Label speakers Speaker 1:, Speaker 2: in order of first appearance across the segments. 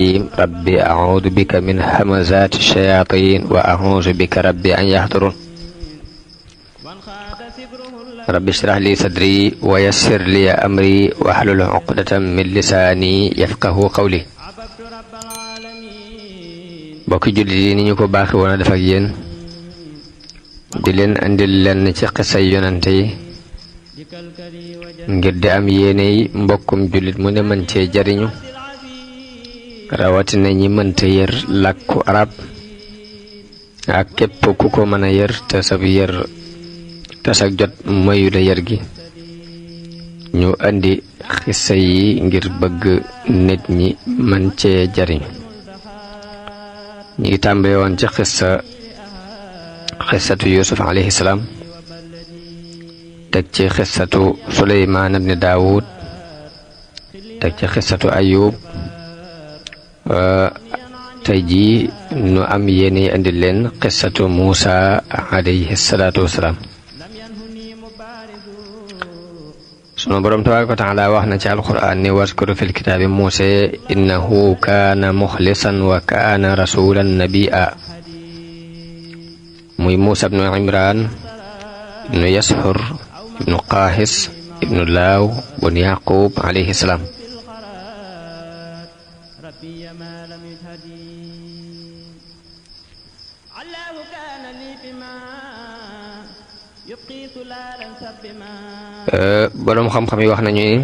Speaker 1: الرجيم رب أعوذ بك من همزات الشياطين وأعوذ بك رب أن يحضرون رب اشرح لي صدري ويسر لي أمري واحلل عقدة من لساني يفقه قولي bokki jullit yi ni ñu ko baaxee woon a def ak yéen di leen andil lenn ci xisay yonante yi ngir di am yéene yi mbokkum jullit mu ne mën cee jariñu rawatina ñi mënta yër làkku arab ak képp ku ko mën a yër te sag jot mayu la yër gi ñu andi xisa yi ngir bëgg nit ñi mën cee jariñu ñi ngi tàmbale woon ci xissatu yusuf alayhi salaam teg ci xissatu suleymaan ibni daawud teg ci xissatu ayub tey jii nu am yéene indi leen xissatu muusa alayhi salaatu wasalaam sunu boroom tabaaraka wa taala wax na ci alquran ni waskuru fil kitaabi muusa innahu kaana muxlisan wa kaana rasulan nabiyya muy muusa ibnu imran ibnu yashur ibnu qaahis ibnu laaw bun yaqub alayhi salaam boroom xam-xam yi wax nañu ni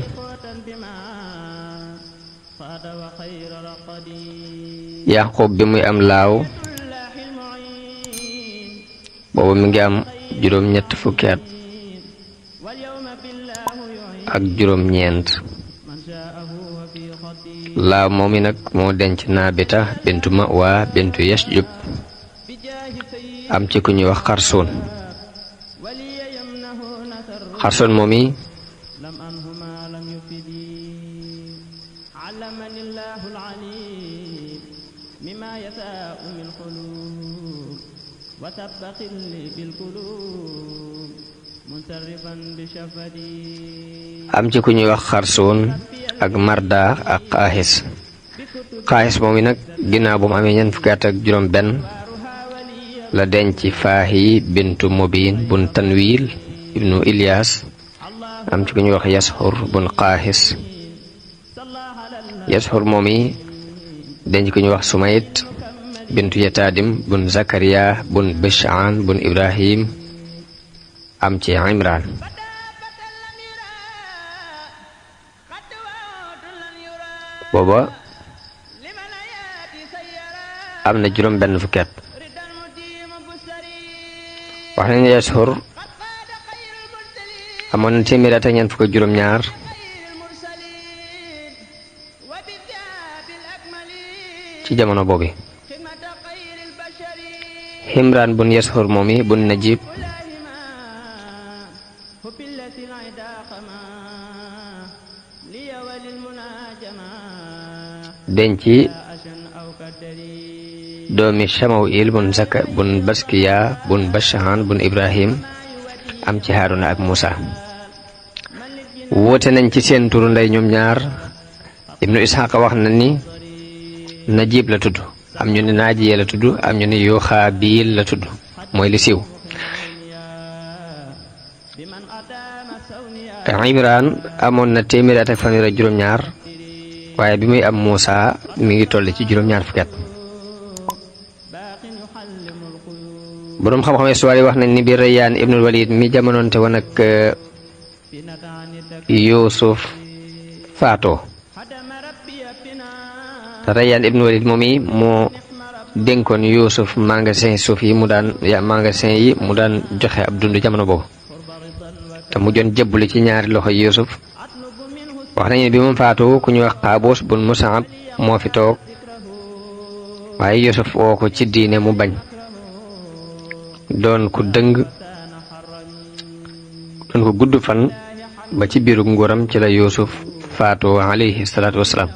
Speaker 1: yaqub bi muy am laaw boobu mi ngi am juróom-ñett fukki at ak juróom-ñeent laaw moom i nag moo denc naabita bintu ma'wa bintu yasjub am ci ku ñuy wax xarsoon moom i am ci ku ñuy wax xarsoon ak marda ak xaaxis moom i nag ginnaaw bu mu amee ñeent fukki at ak juróom benn la denc faahi bintu mubin bun tanwil ibnu ilyas am ci ku ñuy wax yashur bun xaaxis yashur moom i denc ku ñuy wax sumayit bintu yataadim bun zakariya bun bishaan bun ibrahim am ci imran booba am na juróom benn fukki at wax nañu yashur amoon na téeméer at ak ñeent fukk ak juróom ñaar ci jamono boobu Himran bun yashur moomi bun najib denc doomi Shamawil bun baskiya bun bashaan bun ibrahim am ci Haaruna ak Muusa woote nañ ci seen turu ndey ñoom ñaar ibnu Isxaaq wax na ni najib la tudd am ñu ne naajiye la tudd am ñu ne Yuxaabiil la tudd mooy li siiw Imraan amoon na téeméer at ak fanweer ak juróom-ñaar waaye bi muy am Muusa mi ngi toll ci juróom-ñaar fukki at boroom xam-xam histoire yi wax nañ ni bi Rayyaan ibnul Walid mi jamonoonte woon ak Yuusuf faatoo te Rayyaan ibnul Walid moom yi moo dénkoon Yuusuf magasin yi mu daan joxe ab dund jamono boobu te mu joon jëbbuli ci ñaari loxo Yuusuf wax nañu bi mu faatoo ku ñu wax Qaabuus bun Musaab moo fi toog waaye Yuusuf woo ko ci diine mu bañ doon ku dëng doon ko gudd fan ba ci biiru nguuram ci la Yuusuf faatoo alayhi salaatu wassalaam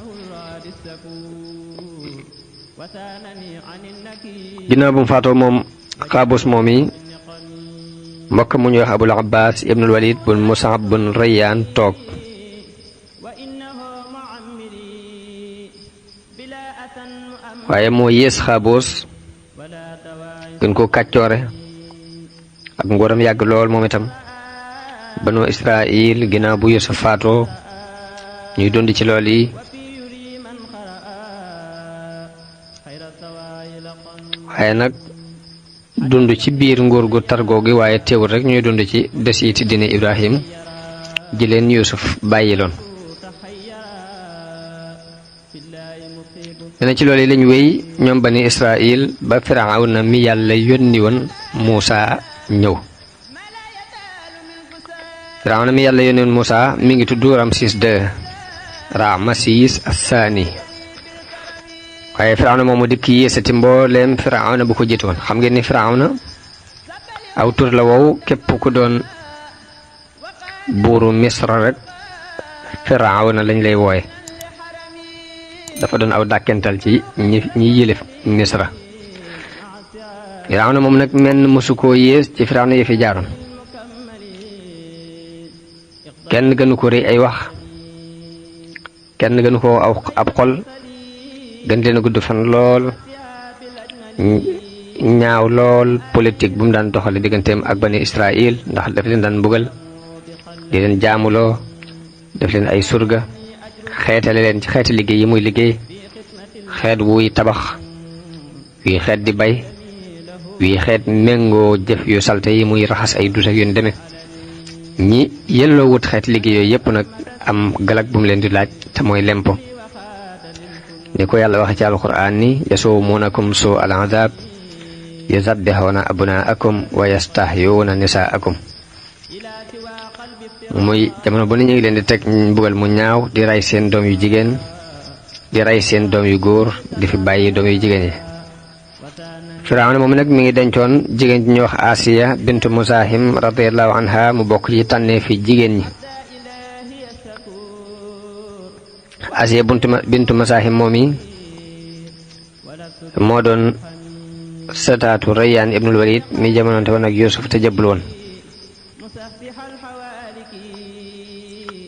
Speaker 1: ginnaaw bu mu faatoo moom Qaabuus moom yi mbokk mu ñuy wax Abul Abbaas ibnul Walid bun Musaab bun Rayyaan toog waaye moo yées xaaboos gën ko kàccoore ak nguuram yàgg lool moom itam banu Israil ginnaaw bu Yuusuf faatoo ñuy dund ci lool yi waaye nag dund ci biir nguur gu targoo gi waaye teewul rek ñuy dund ci desiiti dine Ibrahim ji leen Yuusuf bàyyiloon dana ci loolu yi lañ wéy ñoom bani Israil ba Firawna mi yàlla yónni woon Muusa ñëw Firawna mi yàlla yónni woon Muusa mi ngi tudd Ramsis II Ramsis Assaani waaye Firawna moomu dikk yéesati mbooleem Firawna bu ko jiitu woon xam ngeen ni Firawna aw tur la wow képp ku doon buuru Misra rek Firawna lañ lay wooye dafa doon aw dàkkental ci ñi yilif Misra Firawna moom nag menn mësu koo yées ci Firawna yi fi jaaroon kenn gënu ko rëy ay wax kenn gënu ko ab xol gën leen a gudd fan lool ñaaw lool politique bu mu daan doxale digganteem ak bani Israil ndax daf leen daan mbugal di leen jaamuloo def leen ay surga xeetale leen ci xeeti liggéey yi muy liggéey xeet wuy tabax wii xeet di bay wii xeet méngoo jëf yu salte yi muy raxas ay dut ak yu deme ñi yelloo wut xeeti liggéey yooyu yépp nag am galak bu mu leen di laaj te mooy lempo ni ko yàlla waxe ci alquran ni yasumuunakum suu al azab yuzabbihuna abnaakum wa yastahyuuna nisaakum muy jamono bu ne ñu ngi leen di teg mbugal mu ñaaw di rey seen doom yu jigéen di rey seen doom yu góor di fi bàyyi doom yu jigéen yi Firawna moom nag mi ngi dencoon jigéen ji ñuy wax Asiya bintu Musahim radiyallahu anha mu bokk ci tànnee fi jigéen ñi Asiya bintu Musahim moom yi moo doon sëtaatu Rayyaan ibnul Walid mi jamonoonte woon ak Yuusuf te jëbbul woon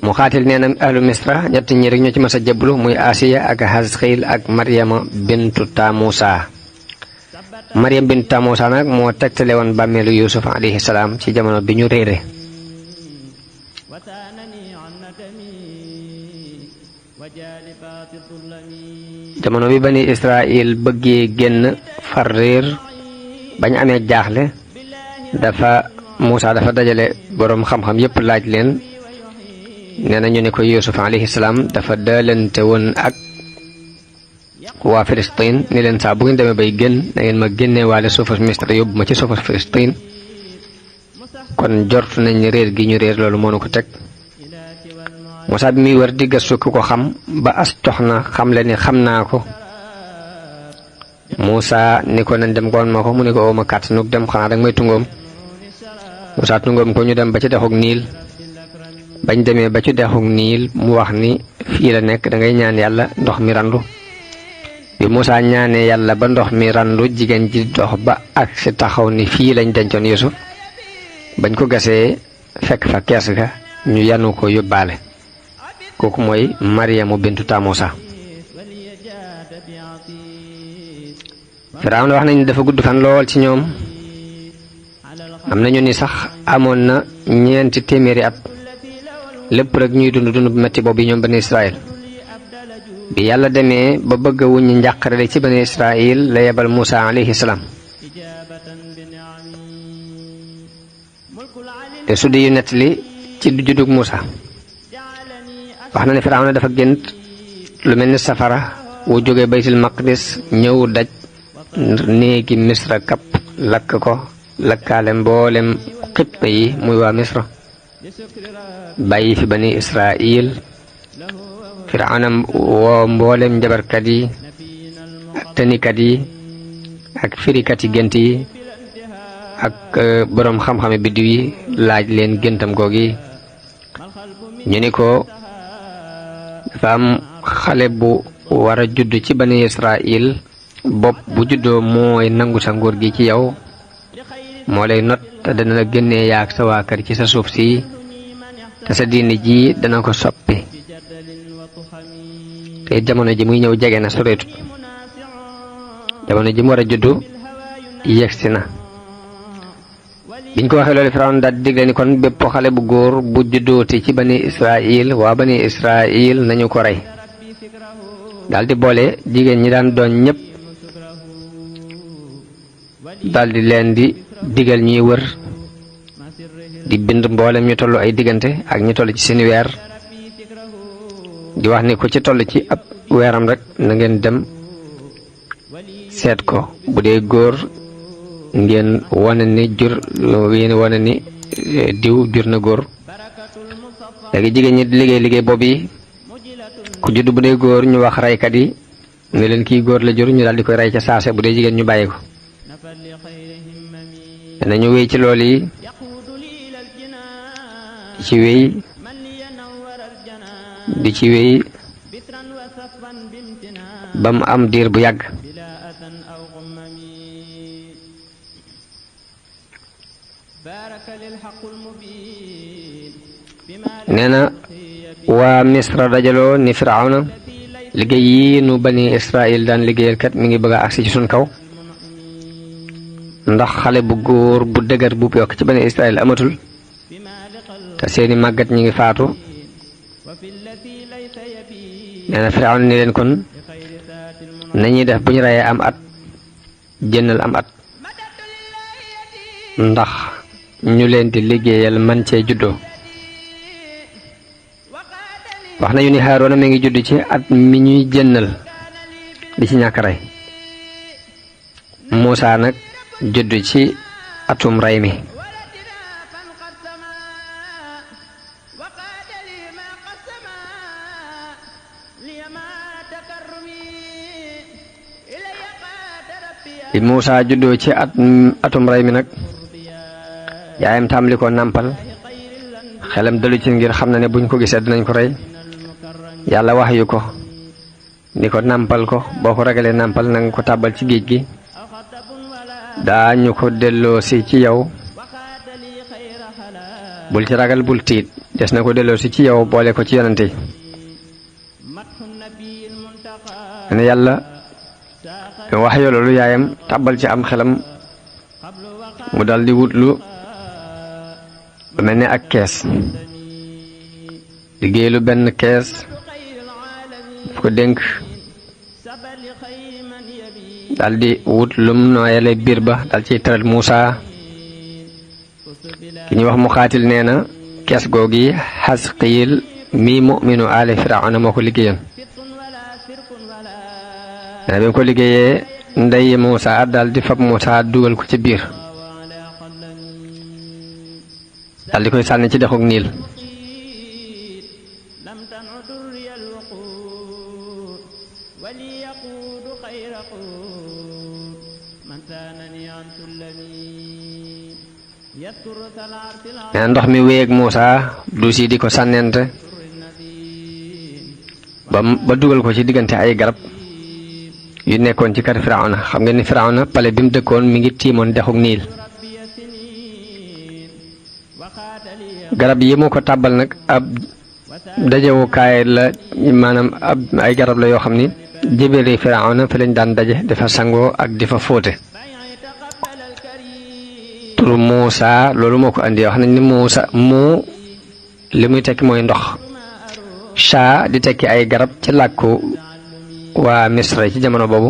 Speaker 1: mu xaatil nee na ahlu Misra ñett ñi rek ñoo ci mas a jëbblu muy Asiya ak Hasxiil ak Maryama bintu Tamusa Maryam bintu Tamusa nag moo tegtale woon bàmmeelu Yuusuf alayhi salaam ci jamono bi ñu réere jamono bi bani Israil bëggee génn far réer bañ amee jaaxle Muusa dafa dajale boroom xam-xam yépp laaj leen nee na ñu ne ko Yuusuf alayhi salaam dafa daalante woon ak waa Filistin ni leen saa bu ngeen demee bay génn na ngeen ma génnee waale suufas Misra yóbbu ma ci suufas Filistin kon jort nañ réer gi ñu réer loolu moo nu ko teg Muusa bi muy wër di gëstu ku ko xam ba as jox na xam le ni xam naa ko Muusa ni ko nañ dem koon ma ko mu ne ko ooma kàttanug dem xanaa danga may tungoom Muusa tungoom ko ñu dem ba ci dexug Niil bañ demee ba ci dexug Niil mu wax ni fii la nekk dangay ñaan yàlla ndox mi randu bi Muusa ñaanee yàlla ba ndox mi randu jigéen ji dox ba ak si taxaw ni fii lañ dencoon Yuusuf bañ ko gasee fekk fa kees ga ñu yanu ko yóbbaale kooku mooy Maryamu bintu Tamusa Firawna wax nañu dafa gudd fan lool ci ñoom am nañu ni sax amoon na 4 téeméeri at lépp rek ñuy dund bu metti boobu ñoom bani Israil bi yàlla demee ba bëgg a wuññi njàqare ci bani Israil la yebal Muusa alayhi salaam te su di yu nettali ci du juddug Muusa wax na ne Firawna dafa gént lu mel ni safara wu jóge baytul maqdis ñëw daj néegi Misra kapp lakk ko lakkaale mboolem xipp yi muy waa Misra bàyyi fi bani Israil Firawna woo mboolem njabarkat yi ak tënikat yi ak firikat yi gént yi ak boroom xam-xame biddiw yi laaj leen géntam googi ñu ni ko dafa am xale bu war a judd ci bani Israil bopp bu juddoo mooy nangu sa nguur gi ci yow moo lay not te dana la génnee yaak sa waa kër ci sa suuf si te sa diini ji dana ko soppi te jamono ji muy ñëw jege na soreetut jamono ji mu war a juddu yegsi na. biñ ko waxee loolu Firawna daal di digle ni kon bépp xale bu góor bu juddooti ci bani Israil waa bani Israil nañu ko rey. daal di boole jigéen ñi daan doon ñépp daal di leen di digal ñuy wër di bind mboolem ñu toll ay diggante ak ñu toll ci seeni weer di wax ni ku ci toll ci ab weeram rek na ngeen dem seet ko bu dee góor ngeen wane ni diw jur na góor. léegi jigéen ñi di liggéey boobu yi ku judd bu dee góor ñu wax reykat yi ne leen kii góor la jur ñu daal di koy rey ca saase bu dee jigéen ñu bàyyi ko. nañu wéy ci loolu yi ci wéy di ci wéy ba mu am diir bu yàgg. nee na waa Misra dajaloo ni Firawna liggéey yi nu bani Israil daan liggéeyal kat mi ngi bëgg a agsi ci suñ kaw ndax xale bu góor bu dëgër bu yokk ci bani Israil amatul te seeni màggat ñi ngi faatu. nee na Firawna ni leen kon nañuy def bu ñu reyee am at jënnal am at ndax ñu leen di liggéeyal man cee juddoo. wax nañu ni Haaruna mi ngi judd ci at mi ñuy jënnal di ci ñàkk rey. Muusaa nag judd ci atum rey mi. bi Muusaa juddoo ci atum rey mi nag yaayam tàmbali ko nàmpal xelam dalu ci ngir xam na ne buñ ko gisee dinañ ko rey. yàlla wax yu ko ni ko nàmpal ko boo ko ragalee nàmpal na nga ko tàbbal ci géej gi daañu ko delloosi ci yow bul ci ragal bul tiit des na ko delloosi ci yow boole ko ci yonante yi. ne yàlla wax yoo loolu yaayam tàbbal ci am xelam mu dal di wutlu lu mel ne ak kees liggéey lu benn kees ko dénk dal di wut lum nooyale biir ba dal ciy tëral Muusaa. ki ñuy wax mu xaatil nee na kees googi Xasqiil mi mu'minu aali Firawna moo ko liggéeyoon. nee na bi mu ko liggéeyee ndey Muusaa dal di fab Muusaa dugal ko ci biir dal di koy sànni ci dexug Niil. nee ndox mi wéyeeg Muusaa du si di ko sànnente ba dugal ko ci diggante ay garab yu nekkoon ci kër Firawna. xam ngeen ni Firawna pale bi mu dëkkoon mi ngi tiimoon dexug Niil. garab yi mu ko tàbbal nag ab dajewukaay la maanaam ay garab la yoo xam ni jébéeri Firawna fi lañ daan daje dafa sangoo ak di fa fóote. turu Muusaa loolu moo ko andi wax nañ ni Muusaa mu li muy tekki mooy ndox. Shaa di tekki ay garab ci làkku waa Misra ci jamono boobu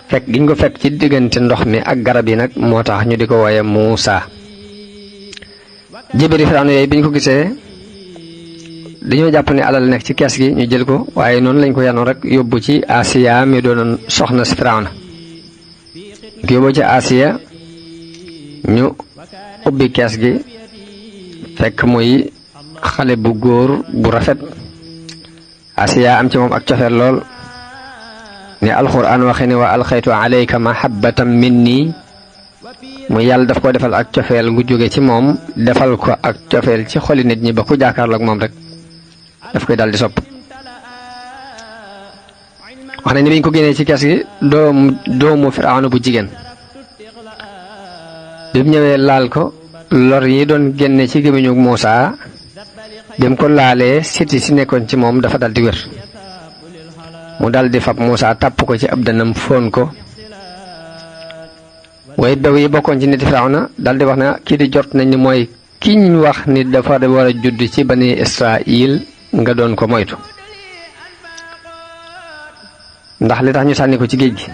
Speaker 1: fekk giñ ko fekk ci diggante ndox mi ak garab yi nag moo tax ñu di ko wooye Muusaa. jébéeri Firawna yooyu biñ ko gisee dañoo jàpp ne alal nekk ci kees gi ñu jël ko waaye noonu lañ ko yanoon rek yóbbu ci Asiya mi doonoon soxna si Firawna. ko yóbbu ci Asiya ñu ubbi kees gi fekk muy xale bu góor bu rafet. Asiya am ci moom ak cofeel lool ne alxuraan waxe ne wa alxaytu alayka mahabbatan minni muy yàlla daf ko defal ak cofeel gu jóge ci moom defal ko ak cofeel ci xoli nit ñi ba ku jàkkaarloo ak moom rek daf koy daldi sopp. wax nañ ni biñ ko génnee ci kees gi doomu Firawna bu jigéen bi mu ñëwee laal ko lor yi doon génne ci gémmiñu Muusaa bi mu ko laalee siti si nekkoon ci moom dafa daldi wér. mu daldi fab Muusaa tàpp ko ci ab dënnam foon ko waaye bew yi bokkoon ci niti Firawna daal di wax ne kii di jort nañ ni mooy ki ñu wax ni dafa war a judd ci bani Israil nga doon ko moytu ndax li tax ñu sànni ko ci géej gi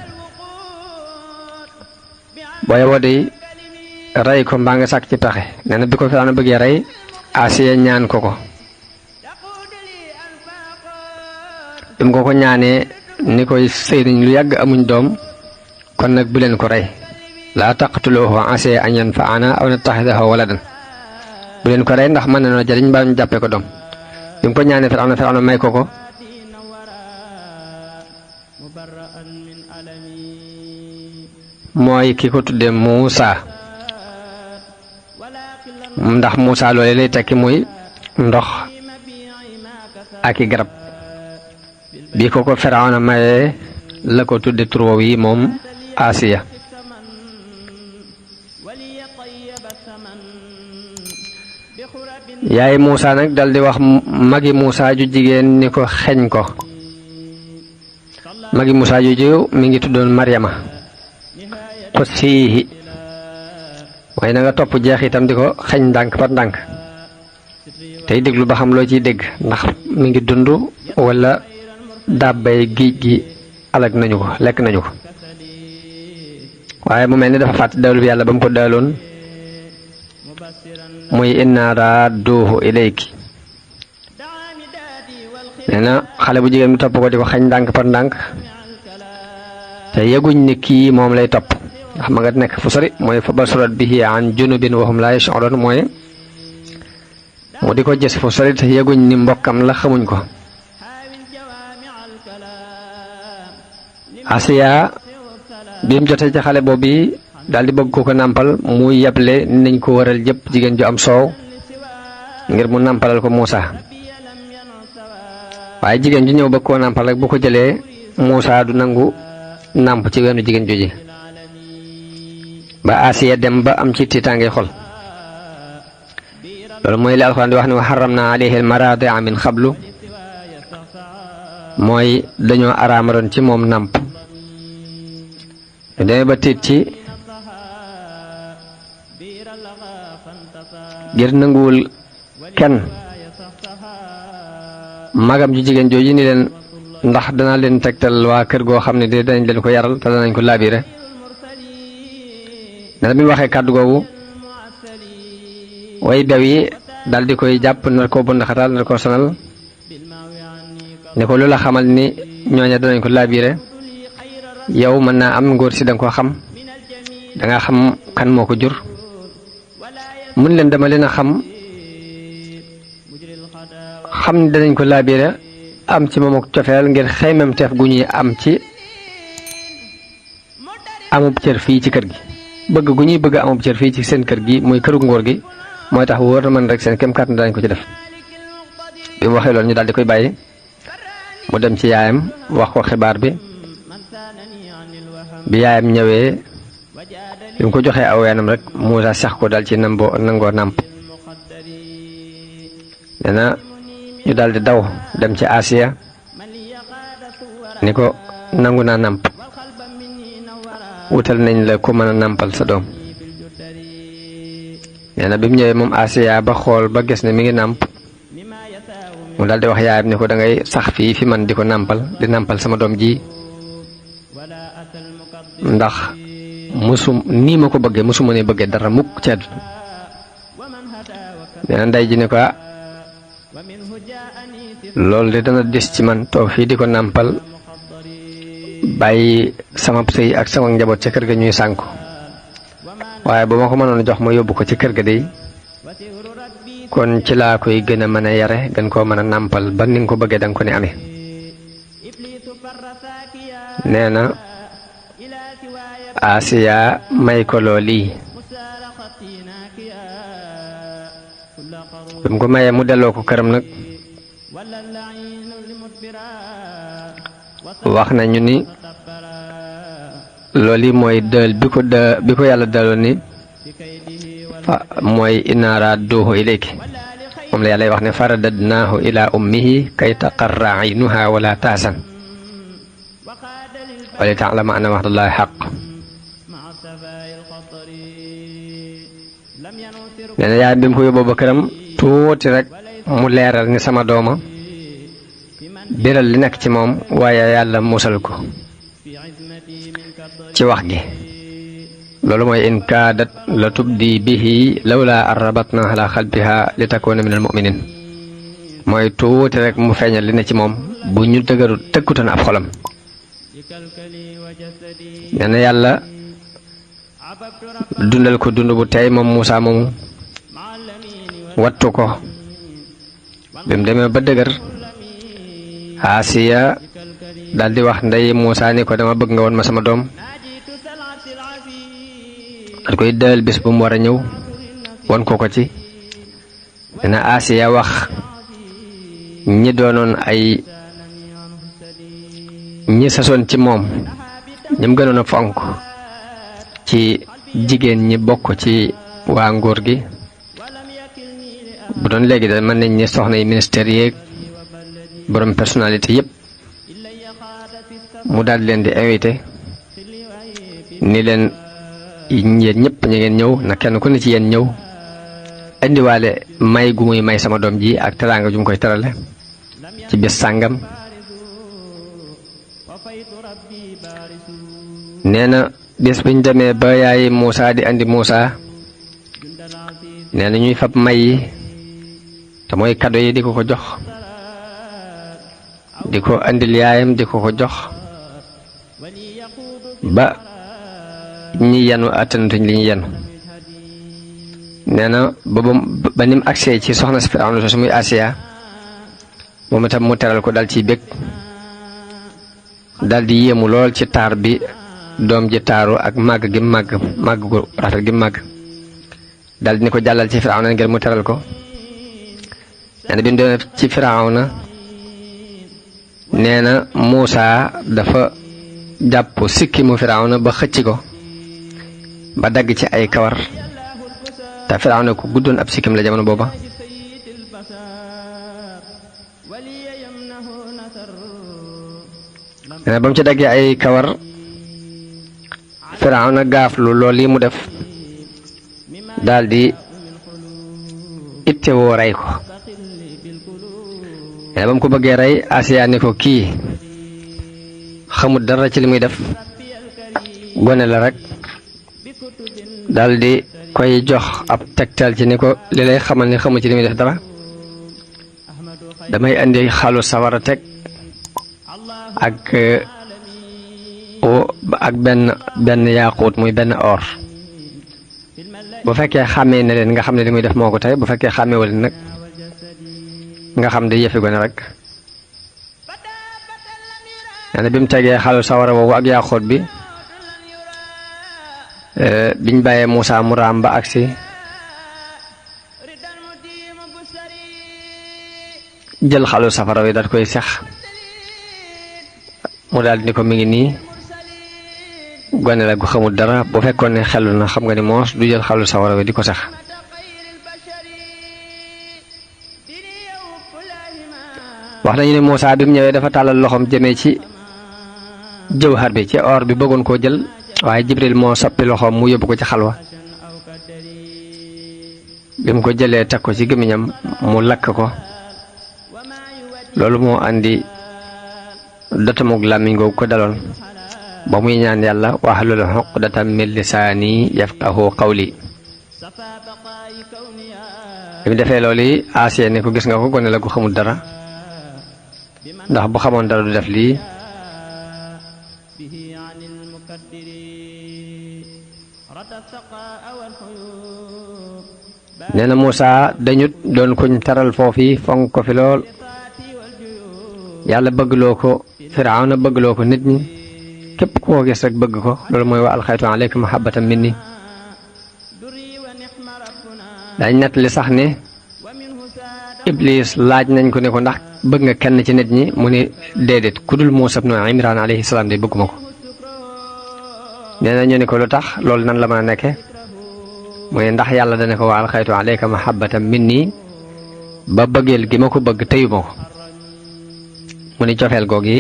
Speaker 1: booye woo de rey ko mbaa nga sàkk ci pexe nee na bi ko Firawna bëggee rey Asiya ñaan ko bi mu ko ñaanee ni koy sëy nañ lu yàgg amuñ doom kon nag bu leen ko rey laa taqtuluhu asaa an yanfa'ana aw nattaxidahu waladan bu leen ko rey ndax mën na noo jariñ mbaa ñu jàppee ko doom bi mu ko ñaanee Firawna may ko mooy ki ko tuddee Muusa ndax Muusa loole lay tekki muy ndox ak i garab bi ko Firawna mayee la ko tudde tur woowu yi moom Asiya yaay Muusa nag daldi wax magi Muusa ju jigéen ni ko xeñ ko magi Muusa ju jiw mi ngi tuddoon Maryama xussiihi waaye na nga topp jeex itam di ko xeñ ndànk par ndànk tey déglu ba xam loo ciy dégg ndax mi ngi dund wala dàbbay géej gi alag nañu ko lekk nañu ko waaye mu mel ni dafa fàtte dawlu bi yàlla ba mu ko daaloon muy inna raadduuhu ilayki nee na xale bu jigéen bi topp ko di ko xañ ndànk par ndànk te yëguñ ni kii moom lay topp ndax ma nga nekk fu sori mooy fa basurat bihi an junubin wa hum laa yash'uruun mooy mu di ko gis fu sori te yëguñ ni mbokkam la xamuñ ko Asiya bi mu jotee ci xale boobu bi daal di bëgg ko nàmpal mu yeble nañ ko waral jëpp jigéen ju am soow ngir mu nàmpalal ko Muusa waaye jigéen ju ñëw bëgg koo nàmpal rek bu ko jëlee Muusa du nangu nàmp ci weenu jigéen jooji ba Asiya dem ba am ci tiitaange xol loolu mooy li alxuraan di wax ne wa harramna alayhi al-maraadi'a min qablu mooy dañoo araamaroon ci moom nàmp demee ba tiit ci ngir nanguwul kenn magam ju jigéen jooju ni leen ndax dana leen tegtal waa kër goo xam ne de danañ leen ko yaral te danañ ko laabire ne bi mu waxee kàddu googu way bew yi dal di koy jàpp nar koo bund xataal nar koo sonal ne ko lu la xamal ni ñooña danañ ko laabire yow mën naa am ngóor si danga ko xam danga xam kan moo ko jur mun leen dama leen a xam ni danañ ko laabire am ci moom ak cofeel ngir xeymam teef gu ñuy am ci amub cër fii ci kër gi bëgg gu ñuy bëgg amub cër fii ci seen kër gi muy këru ngóor gi mooy tax wóor na man rek seen kem kàttan dañ ko ci def bi mu waxee loolu ñu daal di koy bàyyi mu dem ci yaayam wax ko xibaar bi yaayam ñëwee bi mu ko joxee aw weenam rek Muusa sax ko dal ci nangoo nàmp nee na ñu daal di daw dem ci Asiya ni ko nangu naa nàmp wutal nañ la ku mën a nàmpal sa doom nee na bi mu ñëwee moom Asiya ba xool ba gis ne mi ngi nàmp mu daal di wax yaayam ni ko da ngay sax fii fi man di ko nàmpal di nàmpal sama doom ji ndax nii ma ko bëggee musuma ne bëggee dara mukk ci àdduna nee na ndey ji ne ko loolu de dana des ci man toog fii di ko nàmpal bàyyi sama sëy ak sama njaboot ca kër ga ñuy sànku waaye ba ma ko mënoon jox ma yóbbu ko ci kër ga de kon ci laa koy gën a mën a yare gën koo mën a nàmpal ba ni nga ko bëggee danga ko ne amee nee na Asiya may ko loolii bi mu ko mayee mu delloo ko këram nag wax nañu ni loolu mooy dël bi ko yàlla daloon ni mooy inna raadduuhu ilayki moom la yàlla wax ne faradadnaahu ila ummihi kay taqarra aynuha wala taasan wali ta'lama anna wa'dallahi haqq nee na yaay bi mu ko yóbboo ba këram tuuti rek mu leeral ni sama dooma biral li nekk ci moom waaye yàlla musal ko ci wax gi loolu mooy in kaadat la tubdi bihi lawla arrabatna ala xalbiha li takuna min al muminin mooy tuuti rek mu feeñal li ne ci moom bu ñu tëkkutoon ab xolam nee na yàlla dundal ko dund bu tey moom Muusaa moomu wattu ko bi mu demee ba dëgër Asiya daldi wax ndey Muusaa ni ko dama bëgg nga woon ma sama doom at koy dël bis bu mu war a ñëw won ko ko ci dina Asiya wax ñi doonoon ay ñi sasoon ci moom ñi mu gënoon a fonk ci jigéen ñi bokk ci waa nguur gi bu doon léegi da mën nañ ñi soxna yi ministère yeeg borom personnalité yépp mu daal leen di invité ni leen yéen ñëpp ñu ngeen ñëw na kenn ku ne ci yéen ñëw indiwaale may gu muy may sama doom ji ak teraanga ju mu koy terale ci bis sàngam nee na bis biñ demee ba yaay Muusaa di andi Muusaa nee na ñuy fab may yi te mooy kado yi di ko ko jox di ko andil yaayam di ko ko jox ba ñi yenu attanatuñ li ñu yenu nee na ba nim agsee ci soxna si Firawna soosu muy Asiya moom itam mu teral ko dal ciy bég dal di yéemu lool ci taar bi doom ji taaru ak màgg gi màgg gu rafet gi màgg dal di ni ko jàllal ci Firawna ngir mu teral ko nee na bi mu demee ci Firawna nee na Muusaa dafa jàpp sikki mu Firawna ba xëcc ko ba dagg ci ay kawar te Firawna ku guddoon ab sikkim la jamono booba nee na ba mu ci daggee ay kawar Firawna gaaflu loolu yi mu def daldi ittewoo rey ko nee na ba mu ko bëggee rey Asiya ni ko kii xamut dara ci li muy def gone la rek daldi koy jox ab tegtal ci ni ko li lay xamal ni xamu ci li muy def dara damay indi xalu sawara teg ak benn yaaquut muy benn or bu fekkee xàmmee ne leen nga xam ne li muy def moo ko tey bu fekkee xàmmee wala nag nga xam ne yëfi gone rek nee na bi mu tegee xalu sawara boobu ak yaaquut bi biñ bàyyee Muusaa mu raam ba agsi jël xalu safara wi daat koy sex mu daal ni ko mi ngi nii gone la gu xamul dara bu fekkoon ne xelu na xam nga ni moos du jël xalu safara wi di ko sex wax nañu ne Muusaa bi mu ñëwee dafa tàllal loxoom jëmee ci jawhar bi ci or bi bëggoon koo jël waaye Jibril moo soppi loxoom mu yóbbu ko ci xalwa bi mu ko jëlee teg ko ci gémmiñam mu lakk ko loolu moo andi dotamug làmmiñ googu ko daloon ba muy ñaan yàlla wahlul uqdatan min lisaani yafqahu qawli bi mu defee loolu yi Asiya ne ko gis nga ko gone la gu xamul dara ndax bu xamoon dara du def lii nee na Muusaa dañut doon kuñ taral foofi fonk ko fi lool yàlla bëggloo ko Firawna bëggloo ko nit ñi képp koo gis rek bëgg ko loolu mooy wa alxaytu alayka mahabbatan minni dañ nett li sax ne Iblis laaj nañ ko ne ko ndax bëgg nga kenn ci nit ñi mu ne déedéet ku dul Muusaa ibnu Imraan alayhi salaam de bëgguma ko nee na ñu ne ko lu tax loolu nan la mën a nekke mu ne ndax yàlla dana ko wa alxaytu alayka mahabbatan minni ba bëggeel gi ma ko bëgg teyuma ko mu ni cofeel goog yi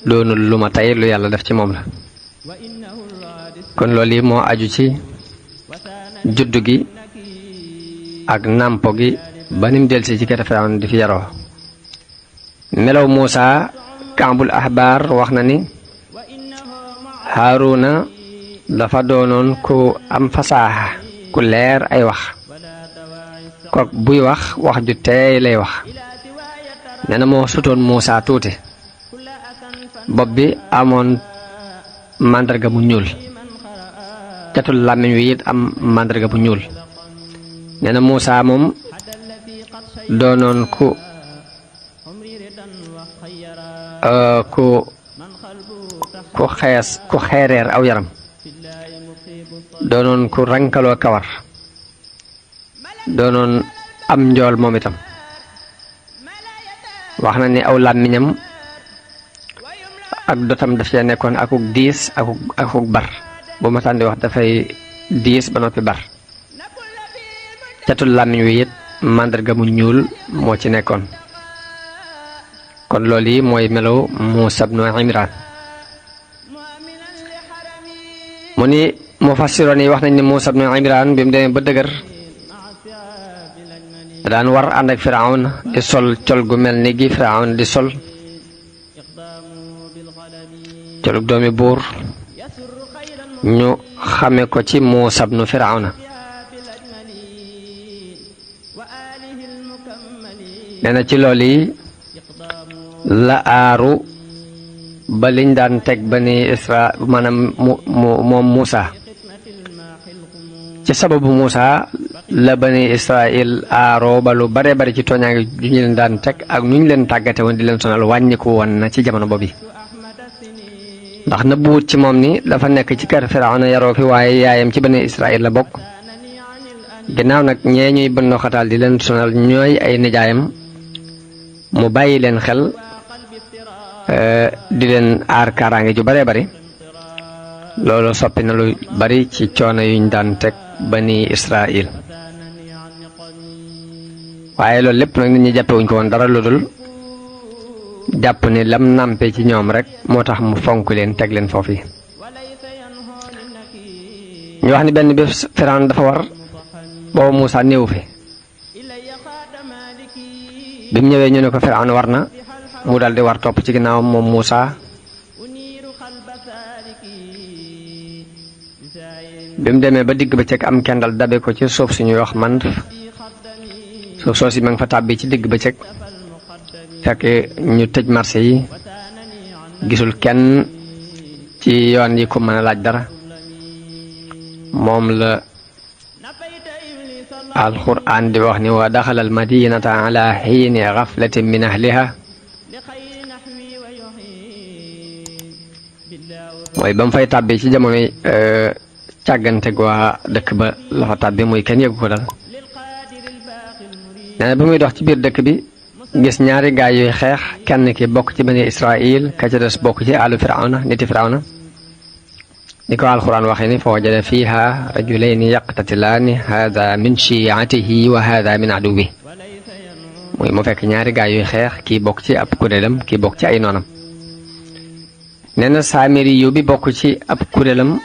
Speaker 1: doonul lu ma tey lu yàlla def ci moom la kon loolu yi moo aju ci juddu gi ak nàmpo gi ba nim delsi ci kër Firawna di fi yaroo. melaw Muusa Kaabul Ahbar wax na ni Haaruna dafa doonoon ku am fasaaxa ku leer ay wax kook buy wax ju teey lay wax. nee na moo sutoon Muusa tuuti bopp bi amoon màndarga bu ñuul catul làmmiñ wi it am màndarga bu ñuul. nee na Muusa moom doonoon ku xeereer aw yaram doonoon ku rankaloo kawar doonoon am njool moom itam. wax na ni aw làmmiñam ak dotam daf cee nekkoon akuk diis akuk bar bu ma tànn di wax dafay diis ba noppi bar. catul làmmiñ wi it màndarga mu ñuul moo ci nekkoon. kon loolu yi mooy melaw Muusa ibnu Imraan. mu ni mufassiroon yi wax nañ ni Muusa ibnu Imraan bi mu demee ba dëgër daan war ànd ak Firawna di sol col gu mel ni gi Firawna di sol colug doomi buur ñu xame ko ci Muusa ibnu Firawna. nee na ci loolu yi la aaru ba liñ daan teg bani Isra maanaam moom Muusa ci sababu Muusa la bani Israil aaroo ba lu bare bari ci tooñaange ju ñu leen daan teg ak nu ñu leen tàggate woon di leen sonal wàññiku woon na ci jamono boobu. ndax na buut ci moom ni dafa nekk ci kër Firawna yaroo fi waaye yaayam ci bani Israil la bokk. ginnaaw nag ñee ñuy bënnoo xataal di leen sonal ñooy ay nijaayam mu bàyyi leen xel di leen aar kaaraange ju bare bari. loolu soppi na lu bari ci coono yuñ daan teg bani Israil. waaye loolu lépp nag nit ñi jàppewuñ ko woon dara lu dul jàpp ni lam nàmpe ci ñoom rek moo tax mu fonk leen teg leen foofu yi. ñu wax ni benn bés Firawna dafa war booba Muusa néewu fi bi mu ñëwee ñu ne ko Firawna war na mu daldi war topp ci ginnaawam moom Muusa. bi mu demee ba digg bëccëg am kendal dabe ko ci suuf suñuy wax man suuf soosi ma nga fa tàbbi ci digg bëccëg fekk ñu tëj marché yi gisul kenn ci yoon yi ko mën a laaj dara. moom la alquran di wax ni wa daxala al madinata ala xiini gaflatin min ahliha mooy ba mu fay tàbbi ci jamonoy càggante gu waa dëkk ba la fa tàbbi muy kenn yëgu ko dal. nee na ba muy dox ci biir dëkk bi gis ñaari gaay yuy xeex kenn ki bokk ci bani Israil ka ca des bokk ci àllu Firawna niti Firawna ni ko alquran waxee ni fa wajada fiha rajulayni yaqtatilaani hada min shi'atihi wa hada min aduwi muy mu fekk ñaari gaay yuy xeex kii bokk ci ab kuréelam kii bokk ci ay noonam. nee na Saamiri yu bi bokk ci ab kuréelam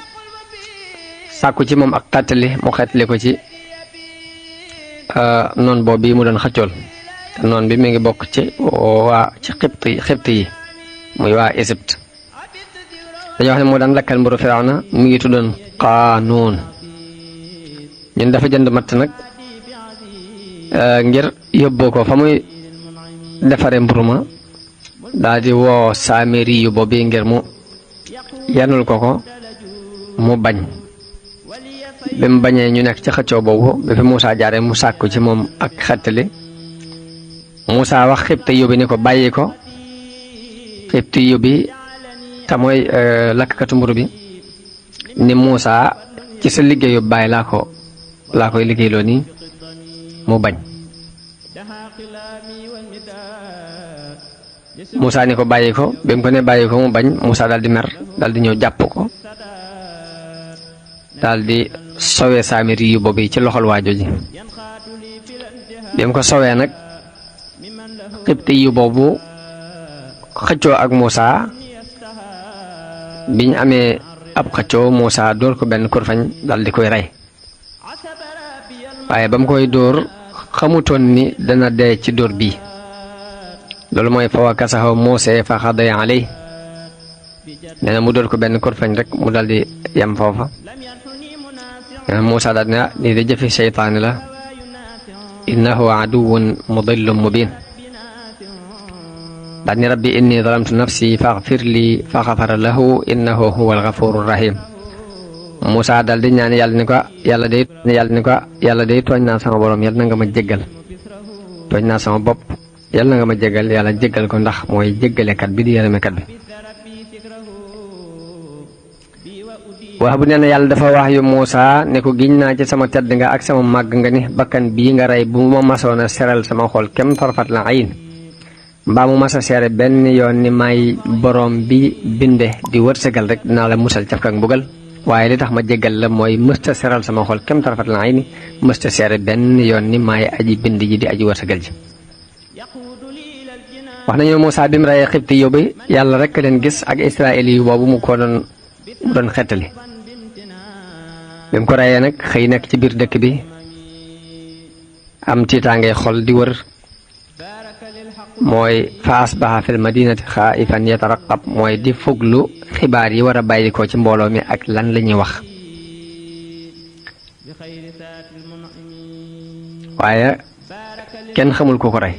Speaker 1: sàkku ci moom ak tàttali mu xeetli ko ci noon boobu bi mu doon xëccool te noon bi mi ngi bokk ci xibt yi muy waa Égypte. dañoo wax ne moo daan lakkal mburu Firawna mu ngi tuddoon Qaanuun. ñun dafa jënd matt nag ngir yóbboo ko fa muy defare mburu ma daal di woo Saamiri yu boobu ngir mu yanul ko mu bañ. bi mu bañee ñu nekk ci xëccoo boobu ba fi Muusa jaare mu sàkku ci moom ak xettali. Muusa wax xibti yu bi ni ko bàyyi ko. xibti yu bi te mooy lakkatu mburu bi ni Muusa ci sa liggéeyu baay laa koy liggéeyloo nii mu bañ. Muusa ni ko bàyyi ko bi mu ko ne bàyyi ko mu bañ Muusa daal di mer daal di ñëw jàpp ko daal di sowee Saamiri yu boobu ci loxol waajo ji. bi mu ko sowee nag xibti yu boobu xëccoo ak Muusa biñ amee ab xëccoo Muusa dóor ko benn kurfañ dal di koy rey. waaye ba mu koy dóor xamutoon ni dana dee ci dóor bii loolu mooy fa wakasahu Muusaa fa xadaya alay nee na mu dóor ko benn korfañ rek mu daldi yem foofa nee na Muusaa daal ne lii de jëfi seytaane la innahu aduwwun mudillun mubin daal ni rabbi inni zalamtu nafsi faghfir li fa ghafara lahu innahu huwal ghafurur rahim Muusaa daal di ñaan yàlla day tooñ naa sama borom yàlla na nga ma jéggal tooñ naa sama bopp yàlla na nga ma jéggal yàlla jéggal ko ndax mooy jéggalekat bi di yërëmekat bi wax bu nee na yàlla dafa wax yu Muusaa ne ko giñ naa ci sama tedd nga ak sama màgg nga ni bakkan bii nga rey bu ma masoon a seral sama xol kem tarfat la ayin mbaa mu mas a seere benn yoon ni may borom bi binde di wërsëgal rek dinaa la musal caf kak mbugal waaye li tax ma jéggal la mooy mësta seral sama xol kem tarfat la ayni mësta seere benn yoon ni maay aji bind ji di aji wërsëgal ji wax nañu Muusaa bi mu reyee xibti yóbbu yàlla rek leen gis ak israel yu boobu mu doon xettali bi mu ko reyee nag xëy nekk ci biir dëkk bi am tiitaangee xol di wër mooy fa asbaha fil madinati xaa'ifan yataraqab mooy di fuglu xibaar yi war a bàyyi ko ci mbooloo mi ak lan la ñuy wax waaye kenn xamul ku ko rey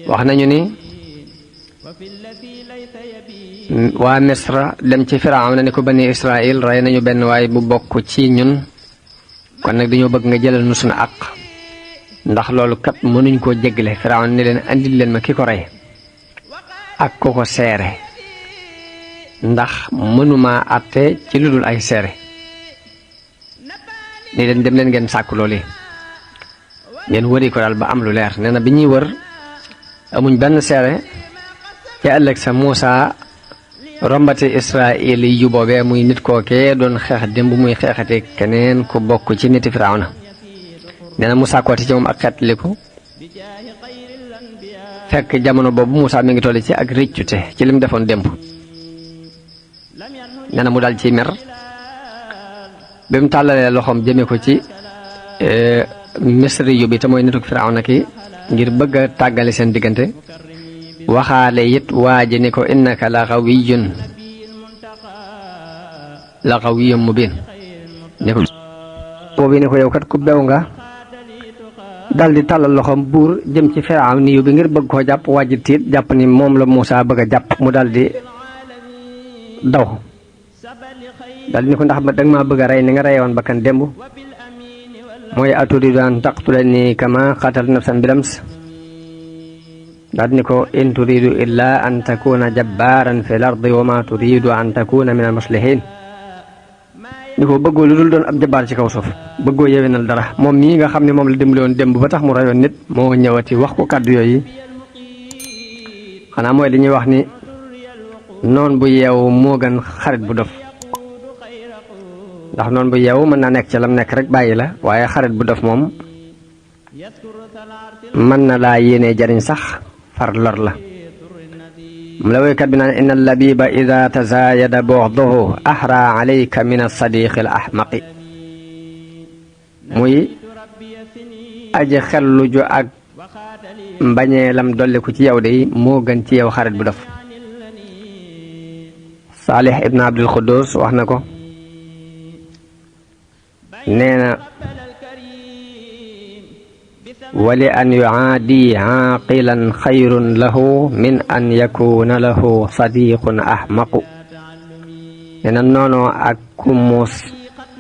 Speaker 1: wax nañu ni waa Misra dem ci Firawna ne ko bani Israil rey nañu benn waay bu bokk ci ñun kon nag dañoo bëgg nga jëlal nu suñu àq ndax loolu kat mënuñ koo jéggale Firawna ne leen andil leen ma ki ko rey ak ku ko seere ndax mënuma àtte ci lu dul ay seere ni leen dem leen ngeen sàkk loolu ngeen wëri ko daal ba am lu leer nee na bi ñuy wër amuñ benn seere ca ëllëg sa Muusaa rombati Israel yu boobee muy nit kookee doon xeex démb muy xeexate keneen ku bokk ci niti Firawna nee na mu sàkkooti ci moom ak xeetliku fekk jamono boobu Muusaa mi ngi toll ci ak rëccute ci lim defoon démb nee na mu dal ci mer bi mu tàllalee loxoom jëme ko ci misri yu bi te mooy nituk Firawna ki ngir bëgg a tàggale seen diggante waxaale it waaji ni ko innaka la qawiyyun mubin ne ko boobu ne ko yow kat ku bew nga dal di tàllal loxoom buur jëm ci Firawna yu bi ngir bëgg koo jàpp waaji tiit jàpp ni moom la Muusaa bëgg a jàpp mu dal di daw dal di ni ko ndax danga maa bëgg a rey ni nga reyoon bakkan démb mooy aturidu an taqtulani kama qatalta nafsan bilams daal ni ko in turidu illa an takuna jabbaran fil ardi wa ma turidu an takuna min al muslihin ni ko bëggoo lu dul doon ab jabbaar ci kaw suuf bëggoo yewenal dara moom mii nga xam ne moom la dimbali woon démb ba tax mu rayoon nit moo ñëwati wax ko kàddu yooyu xanaa mooy li ñuy wax ni noon bu yeewu moo gën xarit bu dof ndax noonu bu yeewu mën naa nekk ci lam nekk rek bàyyi la waaye xarit bu dof moom mën na laa yéenee jariñ sax far lor la mu la woykat bi naan inna labiba ida tazaayada bughduhu ahra alayka min as-sadiqi al ahmaqi muy aji xellu ju ak mbañeelam dolliku ci yow de moo gën ci yow xarit bu dof Saalih ibn Abdul Quddus wax na ko nee na wali an yuaadi aaqilan xayrun lahu min an yakuna lahu sadiqun ahmaqu nee na noonoo ak ku muus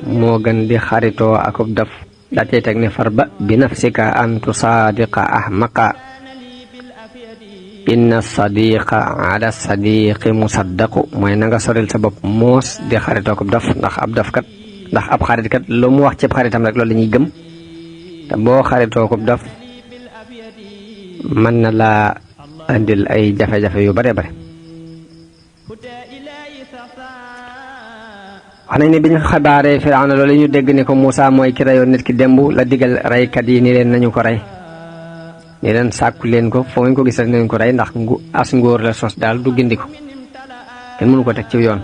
Speaker 1: moo gën di xaritoo akub daf daa cay teg ne far ba bi nafsika an tusaadiqa ahmaqa inna sadiqa ala sadiqi musaddaqu mooy na nga soril sa bopp muus di xaritoo akub daf ndax ab xarit kat lu mu wax ci xaritam rek loolu la ñuy gëm te boo xaritoo ko daf mën na laa andil ay jafe-jafe yu bare bare wax nañ ne bi ñu xabaaree Firawna loolu ñu dégg ne ko Muusaa mooy ki reyoon nit ki démb la digal reykat yi ni leen nañu ko rey ni leen sàkku leen ko foo ngeen ko gis rek nañu ko rey ndax as ngóor la sos daal du gindi ko kenn mënu ko teg ci yoon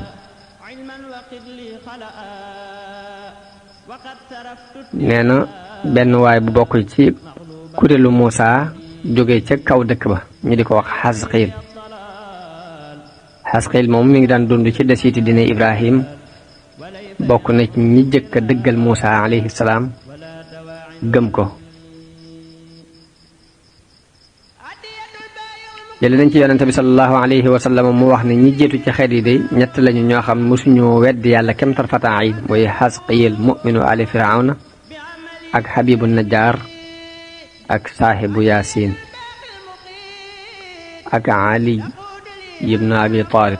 Speaker 1: nee na benn waay bu bokk ci kuréelu Muusaa jóge ca kaw dëkk ba ñu di ko wax Xasqiil moom mi ngi daan dund ci desiiti dina Ibrahim bokk na ci ñi jëkk a dëggal Muusaa alayhi salaam gëm ko. jële nañ ci yonente bi sallallahu alayhi wa sallam mu wax ne ñi jiitu ci xeet yi day ñett lañu ñoo xam mosuñu weddi yàlla kem tarfata ayn mooy Xasqiil mu'minu ali firawna ak Habibu Najjar ak saahibu Yaasin ak Ali ibn Abi Talib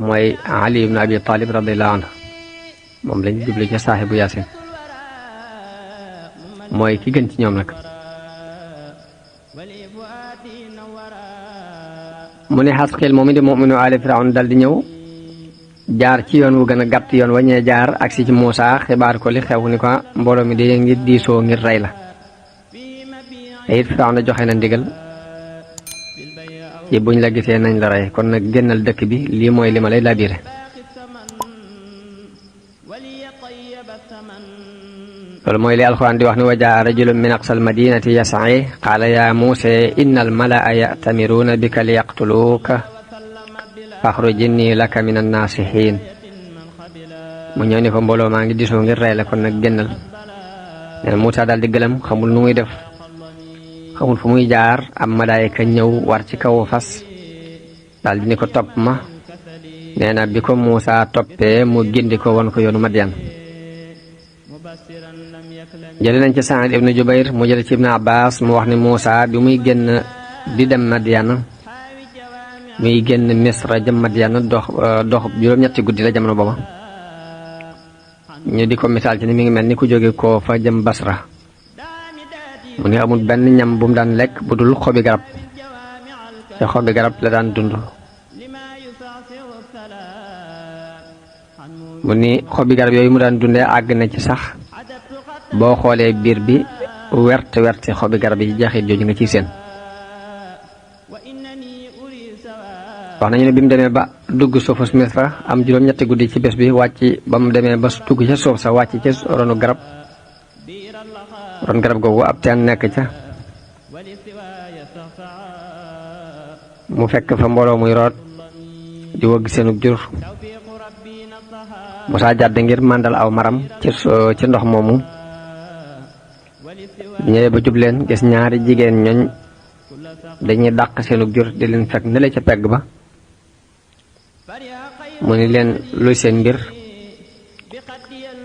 Speaker 1: mooy Ali ibn Abi Talib radiyallahu anhu moom lañ jublu ci saahibu Yaasin mooy ki gën ci ñoom nag. mu ne Xasqiil moom di mu'minu ali firawna dal di ñëw jaar ci yoon wu gën a gàtt yoon wañee jaar agsi ci Muusaa xibaar ko li xew ni ko mbooloo mi de ngir diisoo ngir rey la te it Firawna joxe na ndigal ci buñ la gisee nañ la rey kon nag génnal dëkk bi lii mooy li ma lay labiré. loolu mooy li alxuraan di wax ni wa jaa rajulun min aqsal madinati yas'i qaala yaa Muusaa innal mala'a ya'tamiruuna bika liyaqtuluuka faxruj innii laka mina naasihiin mu ñëw ni ko mbooloo maa ngi disoo ngir rey la kon nag génnal. nee na Muusaa daal di gëlëm xamul nu muy def xamul fu muy jaar am malaayika ñëw war ci kaw fas daal di ni ko topp ma. nee na bi ko Muusaa toppee mu gindi ko won ko yoonu Madyan. jële nañ ci Saïd ibnu Jubayr mu jële ci Ibnu Abbaas mu wax ni Muusaa bi muy génn di dem Madyan muy génn Misra jëm Madyan dox juróom-ñetti guddi la jamono booba ñu di ko misaal ci ni mi ngi mel ni ku jóge koo fa jëm Basra. mu ne amul benn ñam bu mu daan lekk bu dul xobi garab te xobi garab la daan dund. mu ni xobi garab yooyu mu daan dundee àgg na ci sax boo xoolee biir bi wert xobi garab yi jeexit jooju nga ciy seen. wax nañu ne bi mu demee ba dugg suufus Misra am juróom-ñetti guddi ci bés bi wàcc ba mu demee ba dugg ca suuf sa wàcc ca ronu garab googu ab teen nekk ca mu fekk fa mbooloo muy root di wëgg seenug jur. Musaa jàdd ngir màndal aw maram ci ndox moomu ñëwee ba jub leen gis ñaari jigéen ñooñ dañuy dàq seenug jur di leen fekk nele ca pegg ba mu ni leen luy seen mbir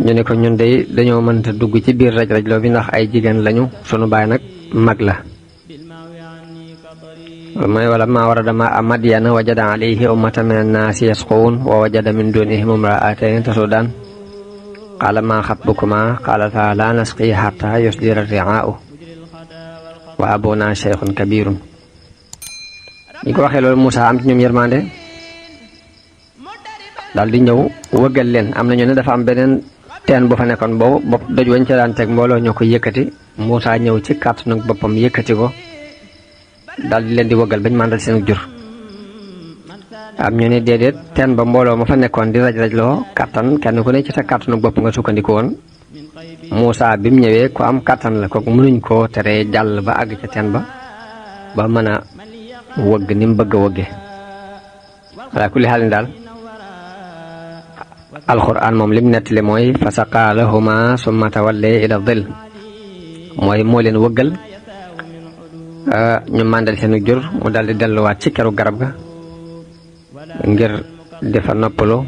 Speaker 1: ñu ne ko ñun dey dañoo mënta dugg ci biir raj-rajloo bi ndax ay jigéen lañu sunu baay nag mag la. mooy wala ma warada ma'a Madyana wajada alayhi ummatan min annaasi yasquun wa wajada min dunihim imra'atayni tasudaan qaala maa xatbukumaa qaalataa laa nasqii hattaa yusdira ar-ri'aa'u wa abunaa shaykhun kabiirun. ñi ko waxee loolu Muusaa am ci ñoom yërmande daal di ñëw wëggal leen. am na ñu ne dafa am beneen teen bu fa nekkoon boobu bopp doj wañ ca daan teg mbooloo ñoo ko yëkkati Muusaa ñëw ci kàttanu boppam yëkkati ko daal di leen di wëggal bañ màndal seen jur. am ñu ne déedéet teen ba mbooloo ma fa nekkoon di raj-rajloo kàttan kenn ku ne ci sa kàttanu bopp nga sukkandiku woon. Muusaa bi mu ñëwee ku am kàttan la kooku mënuñ koo teree jàll ba àgg ca teen ba mën a wëgg ni mu bëgg a wëgge. ala kulli xaalin daal alxuraan moom lim nettali mooy fa saqaa lahumaa summa tawallee ila dill mooy moo leen wëggal ñu màndal seenu jur mu daldi delluwaat ci keru garab ga ngir defa noppalu.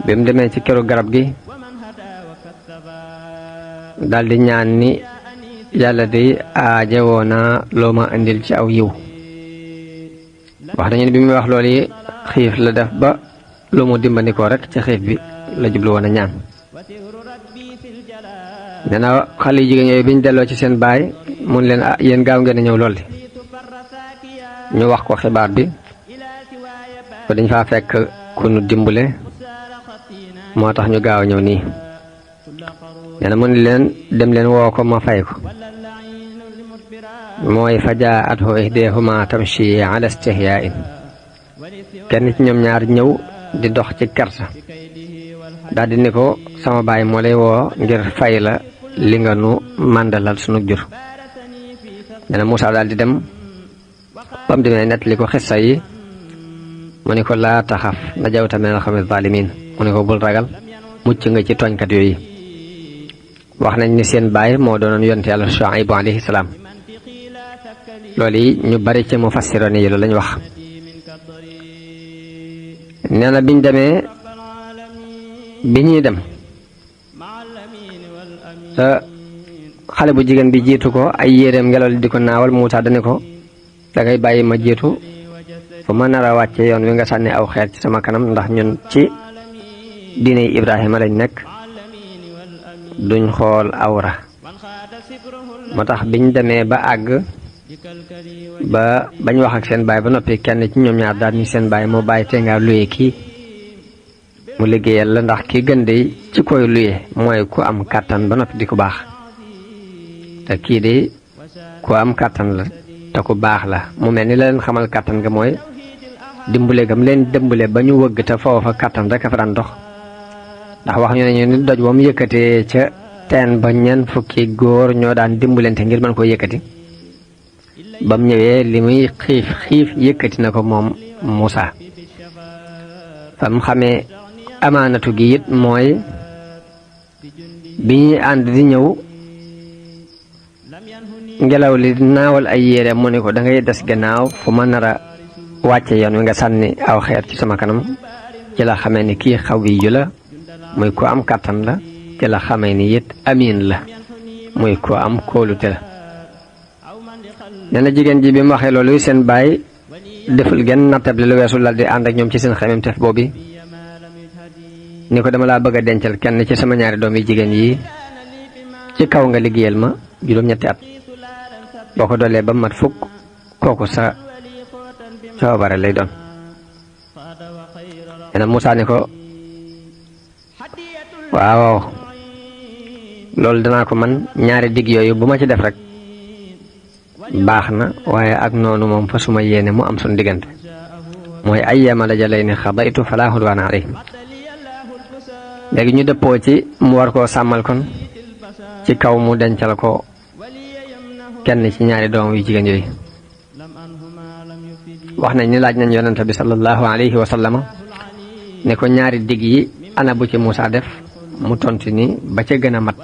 Speaker 1: bi mu demee ci keru garab gi daldi ñaan ni yàlla day aajowoo naa loo ma indil ci aw yiw. wax nañu ne bi muy wax loolu yi xiif la def ba lu mu dimbandikoo rek ci xiif bi la jublu woon a ñaan. nee na xale yu jigéen yooyu bi ñu delloo ci seen baay mun leen yéen gaaw ngeen a ñëw lool ñu wax ko xibaar bi ko dañ faa fekk ku nu dimbale moo tax ñu gaaw a ñëw nii. nee na mun leen dem leen woo ko ma fay ko. mooy fa jaa'athu ihdaahuma tamshi ala istihyaa'in kenn ci ñoom ñaar ñëw di dox ci kersa daldi ni ko sama baay moo lay woo ngir fay la li nga nu màndalal sunu jur. nee na Muusaa daldi dem bam demee nettali ko xissa yi mu ne ko laa taxaf najawta minal qawmi zaalimiin mu ne ko bul ragal mucc nga ci tooñkat yooyu. wax nañ ni seen baay moo doonoon yonent Yàlla Shuaybu alayhi salaam. loolu yi ñu bari ci mufassiroon yi loolu lañ wax. nee na biñ demee bi ñuy dem te xale bu jigéen bi jiitu ko ay yéreem ngelaw li di ko naawal Muusaa dane ko dangay bàyyi ma jiitu fu ma nar a wàcce yoon wi nga sànni aw xeer ci sama kanam ndax ñun ci diine Ibrahima lañ nekk duñ xool awra. moo tax biñ demee ba àgg bañ wax ak seen baay ba noppi kenn ci ñoom ñaar daal ni seen baay moo bàyyi te nga luye kii mu liggéeyal la ndax ki gën de ci koy luye mooy ku am kàttan ba noppi di ku baax te kii de ku am kàttan la te ku baax la. mu mel ni la leen xamal kàttan ga mooy dimbale gam leen dimbale ba ñu wëgg te foofa kàttan rek a fa daan dox ndax wax ñu ne ñu ni doj moom yëkkatee ca teen ba ñeent fukki góor ñoo daan dimbalante ngir mën koo yëkkati bam ñëwee li muy xiif yëkkati na ko moom Muusaa. fam xamee amaanatu gi it mooy bi ñuy ànd di ñëw ngelaw li naawal ay yére mu ne ko da ngay des gannaaw fu ma nar a wàcce yoon wi nga sànni aw xeer ci sama kanam. ci la xamee ni kii xawiyu la muy ko am kàttan la. ci la xamee ni it amiin la muy ko am kóolute la. nee na jigéen ji bi mu waxee loolu seen baay deful genn nattable lu weesu la di ànd ak ñoom ci seen xemem tef boobu ni ko dama laa bëgg a dencal kenn ci sama ñaari doom yi jigéen yi ci kaw nga liggéeyal ma juróom-ñetti at boo ko doolee ba mat fukk kooku sa coobare lay doon. nee na Muusaa ni ko waaw loolu danaa ko man ñaari digg yooyu bu ma ci def rek baax na waaye ak noonu moom fa suma yéene mu am suñu diggante mooy ayyaama lajalayni xadaytu falaa udwaana alayhi. léegi ñu dëppoo ci mu war koo sàmmal kon ci kaw mu dencal ko kenn ci ñaari doom yu jigéen yooyu. wax nañ ni laaj nañ yonente bi sallallahu alayhi wa sallam ne ko ñaari digg yi ana bu ci Muusaa def mu tontu ni ba ca gën a mat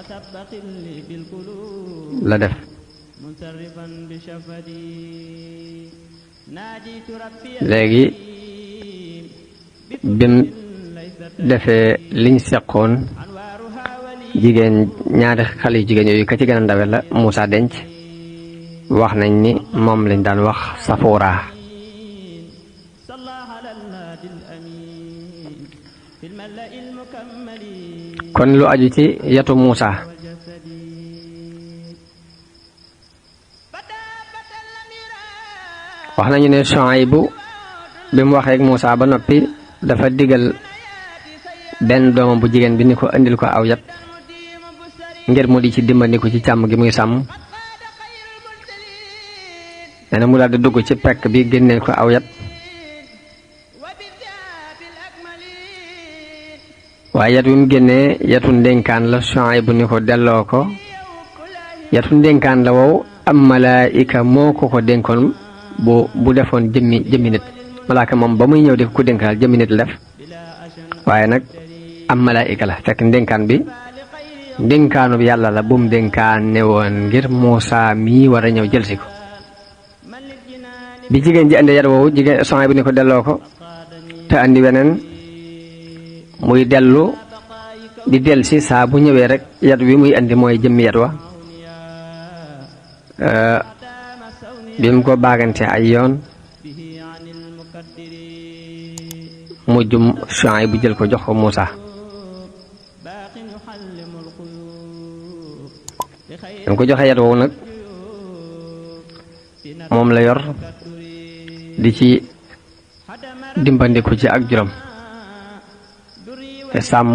Speaker 1: la def. léegi bim defee liñ seqoon jigéen ñaari xale yu jigéen yooyu ka ci gën a ndawe la Muusaa denc. wax nañ ni moom lañ daan wax Safuura. kon lu aju ci yatu Muusaa wax nañu ne Shuaybu bi mu waxee ak Muusaa ba noppi dafa digal benn doomam bu jigéen bi ni ko indil ko aw yat ngir mu di ci dimbandiku ci càmm gi muy sàmm. nee na mu daal di dugg ci pekk bi génneel ko aw yat waaye yat wi mu génnee yatu ndénkaan la. Shuaybu ni ko delloo ko yatu ndénkaan la wow am malaayika moo ko dénkoon bu defoon jëmmi nit. malaaka moom ba muy ñëw di ko dénkaal jëmmi nit la def waaye nag am malaayika la fekk ndénkaan bi ndénkaanu bi yàlla la bu mu dénkaane woon ngir Muusaa mii war a ñëw jëlsi ko. bi jigéen ji andi yat woowu jigéen Shuaybu ni ko delloo ko te andi weneen muy dellu di delsi saa bu ñëwee rek yat wi muy andi mooy jëmmi yat wa. bi mu ko baagante ay yoon mujjum Shuaybu jël ko jox ko Muusaa. dam ko joxe yat woowu nag moom la yor di ci dimbandiku ci ak juróom te sàmm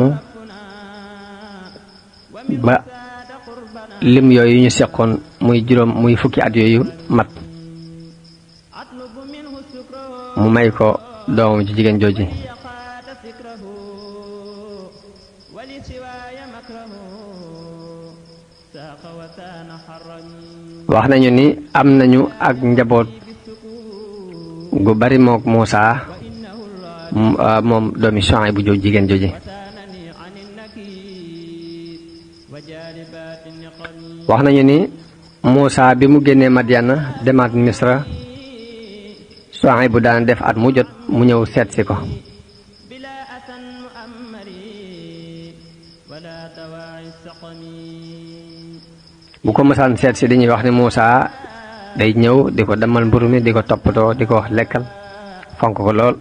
Speaker 1: ba lim yooyu ñu seqoon muy juróom muy fukki at yooyu mat mu may ko doomam ci jigéen jooji. wax nañu ni am nañu ak njaboot gu bari mook Muusaa moom doomi Suhayb bu jigéen jooji. wax nañu ni Muusaa bi mu génnee Madyana demaat Misra Suhayb bu daan def at mu jot mu ñëw seet si ko. bu ko mësaan seet si dañuy wax ne Muusaa day ñëw di ko demal mburu mi di ko toppatoo di ko wax lekkal fonk ko lool.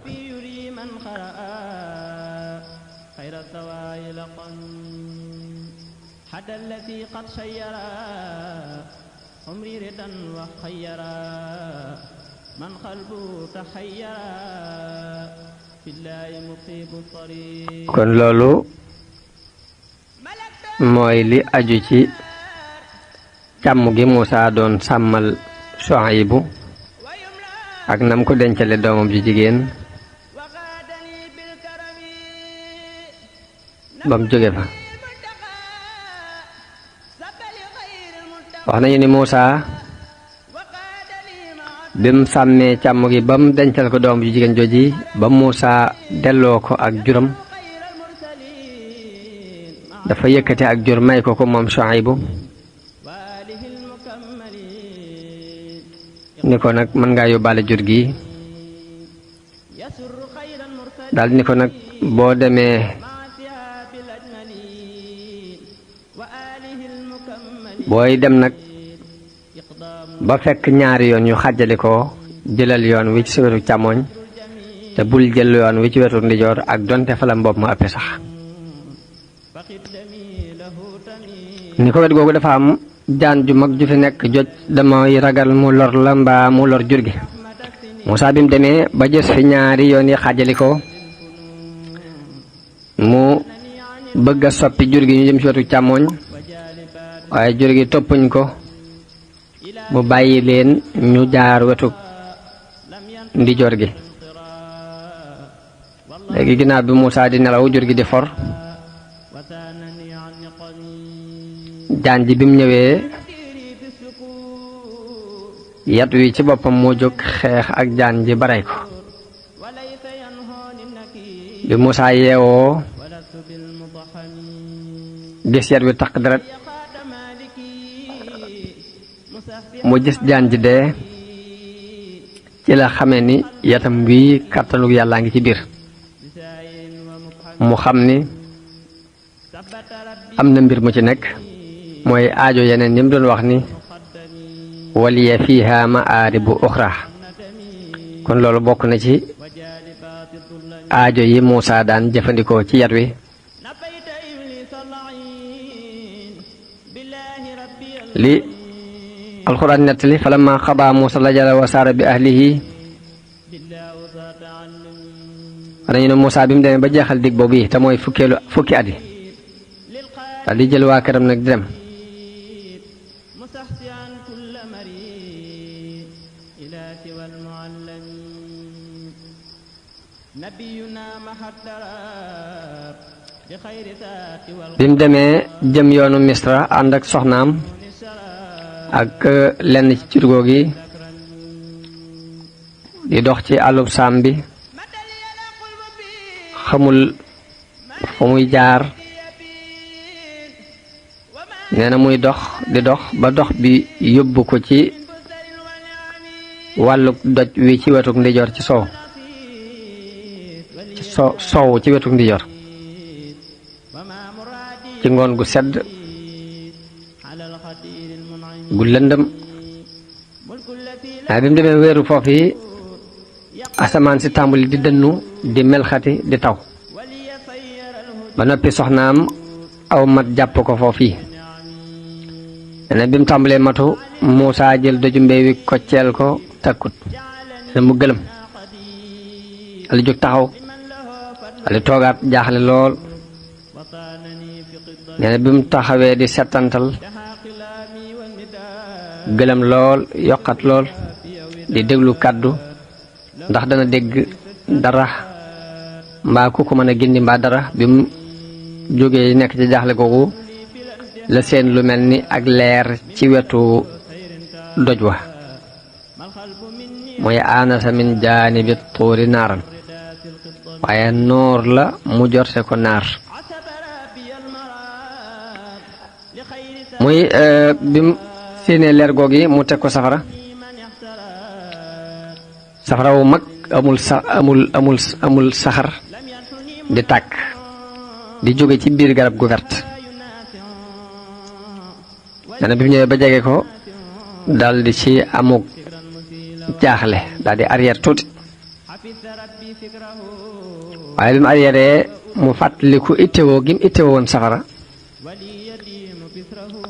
Speaker 1: kon loolu mooy li aju ci càmm gi Muusaa doon sàmmal Suhaybu ak nam ko dencale doomam ji jigéen bam jóge fa. wax nañu ni Muusaa bim sàmmee càmm gi bam dencal ko doomam ji jigéen jooji ba Muusaa delloo ko ak juram dafa yëkkati ak jur may ko moom Suhaybu ni ko nag mën ngaa yóbbaale jur gi daal ni ko nag boo demee booy dem nag ba fekk ñaari yoon yu xàjjali ko jëlal yoon wi ci sa wetu càmmoñ te bul jël yoon wi ci wetu ndijoor ak donte fa la mboob ma ëppee sax. ni ko wet googu dafa am jaan ju mag ju fi nekk joj damay ragal mu lor la mbaa mu lor jur gi. Muusaa bi mu demee ba gis fi ñaari yoon yi xàjjali ko mu bëgg a soppi jur gi ñu jëm ci wetu càmmoñ waaye jur gi toppuñ ko mu bàyyi leen ñu jaar wetu ndijoor gi. léegi ginnaaw bi Muusaa di nelaw jur gi di for jaan ji bi mu ñëwee yat wi ci boppam moo jóg xeex ak jaan ji baray ko. bi Muusaa yeewoo gis yat wi taq deret mu gis jaan ji dee ci la xamee ni yatam wi kàttanug yàllaa ngi ci biir. mu xam ni am na mbir mu ci nekk mooy aajo yeneen ni mu doon wax ni waliya fiha ma'aaribu uxra. kon loolu bokk na ci aajo yi Muusaa daan jëfandikoo ci yat wi. li alxuraan nettali falamma xadaa Muusaa lajala wa saara bi ahlihi nañu ne Muusaa bi mu demee ba jeexal dig boobu yi te mooy fukki at yi daal di jël waa këram nag di dem. bi mu demee jëm yoonu Misra ànd ak soxnaam ak lenn ci cirgo gi di dox ci àllub saam bi xamul fu muy jaar nee na muy dox di dox ba dox bi yóbbu ko ci wàllu doj wi ci wetuk ndijoor ci sow ci wetuk ndijoor ci ngoon gu sedd gu lëndëm. waaye bi mu demee wéeru foofu yi asamaan si tàmbali di dënnu di melxati di taw ba noppi soxnaam aw mat jàpp ko foofu yi. nee bi mu tàmbalee matu Muusaa jël doju mbéy wi kocceel ko takkut ne mu gëlëm ali jóg taxaw ali toogaat jaaxle lool. nee na bi mu taxawee di settantal gëlëm lool yokkat lool di déglu kàddu ndax dana dégg dara mbaa ku ko mën a gindi mbaa dara bi mu jógee nekk ci jaaxle googu la seen lu mel ni ak leer ci wetu doj wa mooy aanasa min jaanibi tuuri naaran waaye noor la mu jorte ko naar muy bi mu séenee leer googi mu teg ko safara wu mag amul saxar di tàkk di jóge ci biir garab gu vert nee na bi mu ñëwee ba jege ko daldi ci amuk jaaxle daldi arrière tuuti waaye bi mu arrière mu fàttaliku ittewoo gi mu ittewoo woon safara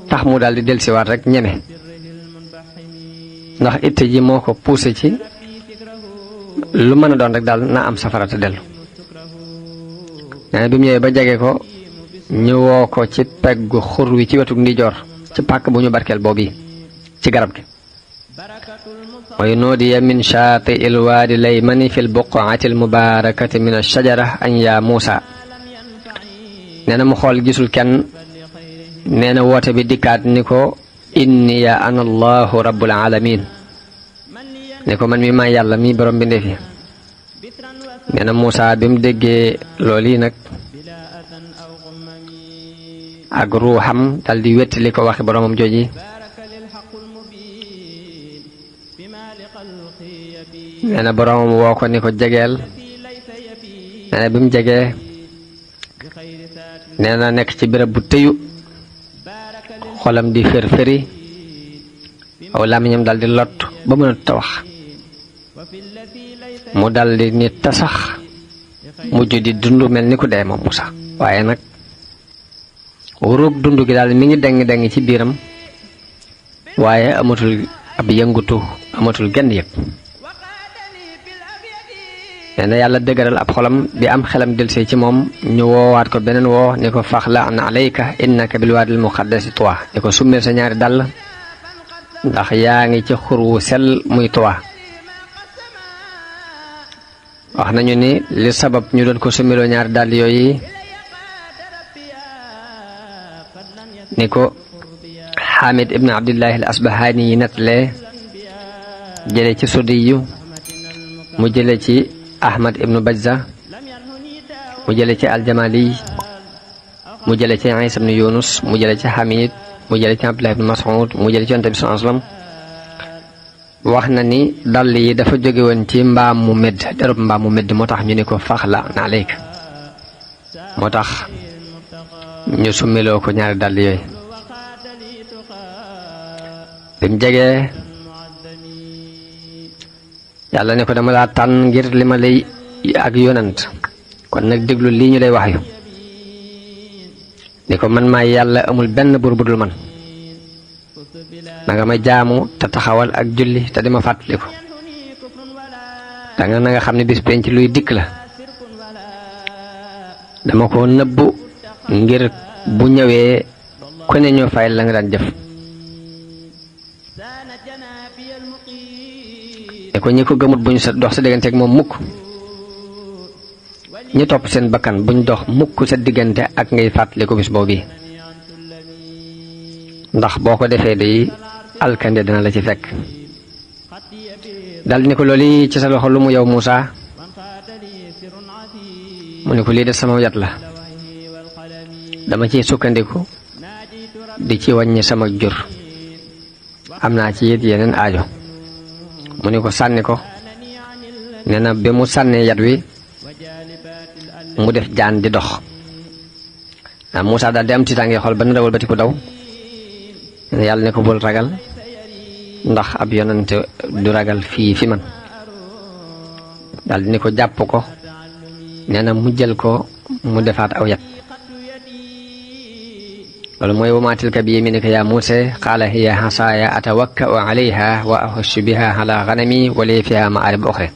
Speaker 1: tax mu daldi dellusiwaat rek ñeme ndax itte ji moo ko poussé ci lu mën a doon rek daal na am safara te dellu nee na bi mu ñëwee ba jege ko ñëwoo ko ci peggu xur wi ci wetu ndijoor ci pàkk bu ñu barkeel boobu ci garab gi mooy nuudiya min shaati il waadi laymani fi l buqaati l mubaarakati min ashajara an yaa Muusa nee na mu xool gisul kenn nee na woote bi dikkaat ni ko inni ya ana allahu rabbul alamin ne ko man mi maa yàlla mi borom bi ndefi nee na Muusa bi mu déggee loolu yi nag ak ruuxam dal di wettali ko waxi boromam jooji nee na boromam woo ko ni ko jegeel nee na bi mu jegee nee na nekk ci béréb bu tëyu xolam di fër-fëri aw làmmiñam dal di lot ba mënut a wax mu dal di ni tasax mujj di dund mel ni ku dee moom Muusa waaye nag wurug dund gi daal mi ngi deng ci biiram waaye amatul ab yëngutu amatul genn yëg nee na yàlla dëgëral ab xolam bi am xelam delsee ci moom ñu woowaat ko beneen woo ni ko faxla'na alayka innaka bil waadil muqaddasi tuwa ni ko summeel sa ñaari dàll ndax yaa ngi ci xur wu sell muy tuwa wax nañu ni li sabab ñu doon ko summeloo ñaari dàll yooyu ni ko Xaamid ibn Abdillahi al Asbahani yi nettalee jële ci Sudiyu mu jële ci Ahmad ibnu Bajza mu jële ci Aljamali mu jële ci Isa ibnu Yunus mu jële ci Hamid mu jële ci Abdullah ibnu Mas'ud mu jële ci Yonent bi sallallahu alayhi wasallam wax na ni dàll yi dafa jóge woon ci mbaam mu medd derub mbaam mu medd moo tax ñu ni ko faxla'na alayka moo tax ñu summiloo ko ñaari dàll yooyu bi mu jegee yàlla ne ko dama laa tànn ngir li ma lay ak yonant kon nag déglu lii ñu lay wax yu ni ko man maay yàlla amul benn buur bu dul man na nga ma jaamu te taxawal ak julli te di ma fàttaliku danga na nga xam ne bis penc luy dikk la dama ko nëbbu ngir bu ñëwee ku ne ñoo fay la nga daan jëf ne ko ñi ko gëmut buñ sa dox sa diggante ak moom mukk ñi topp seen bakkan buñ dox mukk sa diggante ak ngay fàttaliku bis boobu ndax boo ko defee day alkande dina la ci fekk dal ni ko loolu ci sa loxo lu mu yow Muusa mu ne ko lii de sama yat la dama ciy sukkandiku di ci wàññi sama jur am naa ci it yeneen aajo mu ne ko sànni ko nee na bi mu sànnee yat wi mu def jaan di dox Muusa daal di am tiitaange xol ba na dawal bati ko daw yàlla ne ko bul ragal ndax ab yonante du ragal fii fi man daal di ne ko jàpp ko nee na mu jël ko mu defaat aw yat loolu mooy wa maa tilka bi yamiinika yaa Muusaa qaala hiya asaaya atawakka'u alayha wa ahussu biha ala ganami wa li fiha ma'aarib uxraa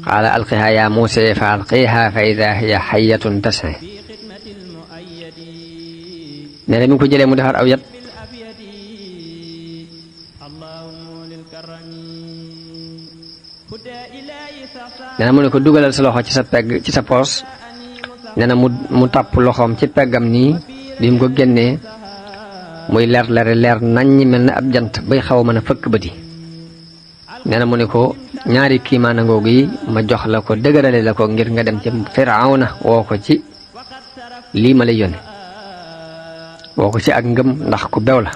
Speaker 1: qaala alqihaa yaa Muusaa fa alqiiha fa idaa hiya hayyatun tas'aa nee na mi ngi ko jëlee mu defar aw yat nee na mu ne ko dugalal sa loxo ci sa pegg ci sa poos nee na mu tàpp loxoom ci peggam nii bi mu ko génnee muy leer naññi mel na ab jant bay xaw a mën a fëkk bëti nee na mu ne ko ñaari kiimaana ngoogu yi ma jox la ko dëgërale la ko ngir nga dem ci Firawna woo ko ci lii ma lay yónne woo ko ci ak ngëm ndax ku bew la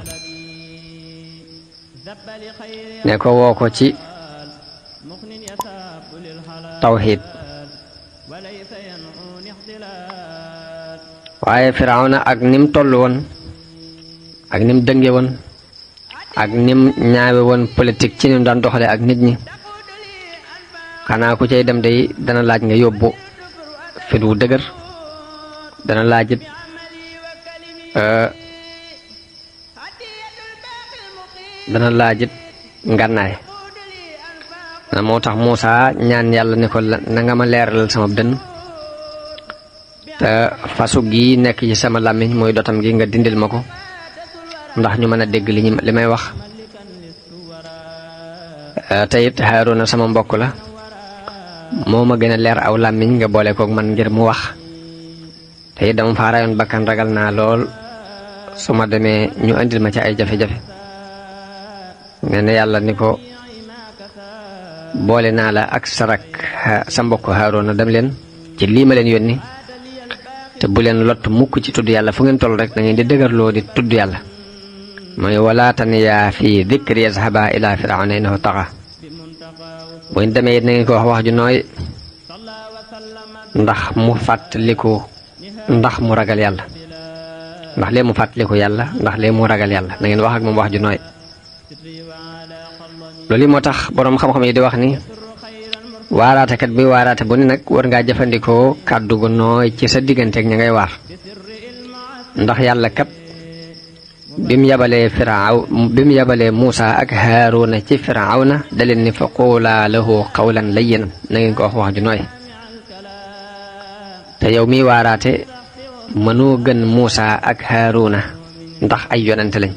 Speaker 1: ne ko woo ko ci tawxiid waaye Firawna ak nim toll woon ak nim dënge woon ak nim ñaawe woon politique ci nim daan doxale ak nit ñi xanaa ku cay dem day dana laaj nga yóbbu fit wu dëgër dana laajit ngànnaay na moo tax Muusaa ñaan yàlla ne ko na nga ma leeralal sama dënn te fasu gi nekk ci sama làmmiñ mooy dotam gi nga dindil ma ko ndax ñu mën a dégg li may wax te it Haaruna sama mbokk la moo ma gën a leer aw làmmiñ nga boole koog man ngir mu wax te it dama fa rayoon bakkan ragal naa lool su ma demee ñu andil ma ci ay jafe-jafe nee na yàlla ni ko boole naa la ak sa mbokk Haaruna dem leen ci lii ma leen yónni te bu leen lott mukk ci tudd yàlla fu ngeen toll rek da ngeen di dëgërloo di tudd yàlla mooy wala taniya fi dikri yazhaba ila Firawna innahu taxa bu ngeen demee it na ngeen ko wax ju nooy ndax mu fàttaliku ndax mu ragal yàlla ndax lee mu fàttaliku yàlla ndax lee mu ragal yàlla na ngeen wax ak moom wax ju nooy loolu moo tax boroom xam-xam yi di wax ni waaraatekat bi waaraate bu ne nag war ngaa jëfandikoo kàddu gu nooy ci sa digganteeg ña ngay waar ndax yàlla kat bi mu yabalee Muusaa ak Haaruna ci Firawna da leen ni fa quulaa lahu qawlan layyinan na ngeen ko wax ju nooy te yow miy waaraate mënoo gën Muusaa ak Haaruna ndax ay yonente lañ